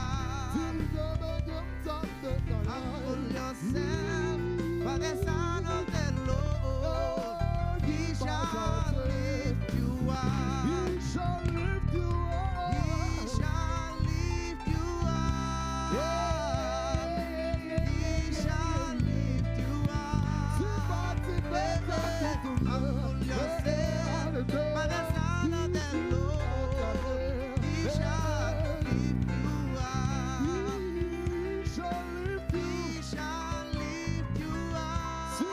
Humble yourself by the side of the Lord. He shall lift you up. He shall lift you up. He shall lift you up. He shall lift you up. Humble yourself by the side of the Lord. He shall lift you up. He shall lift you. He shall lift you up.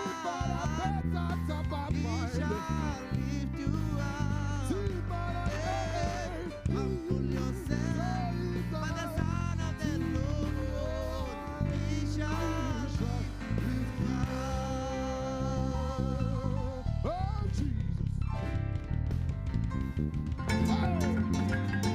Oh.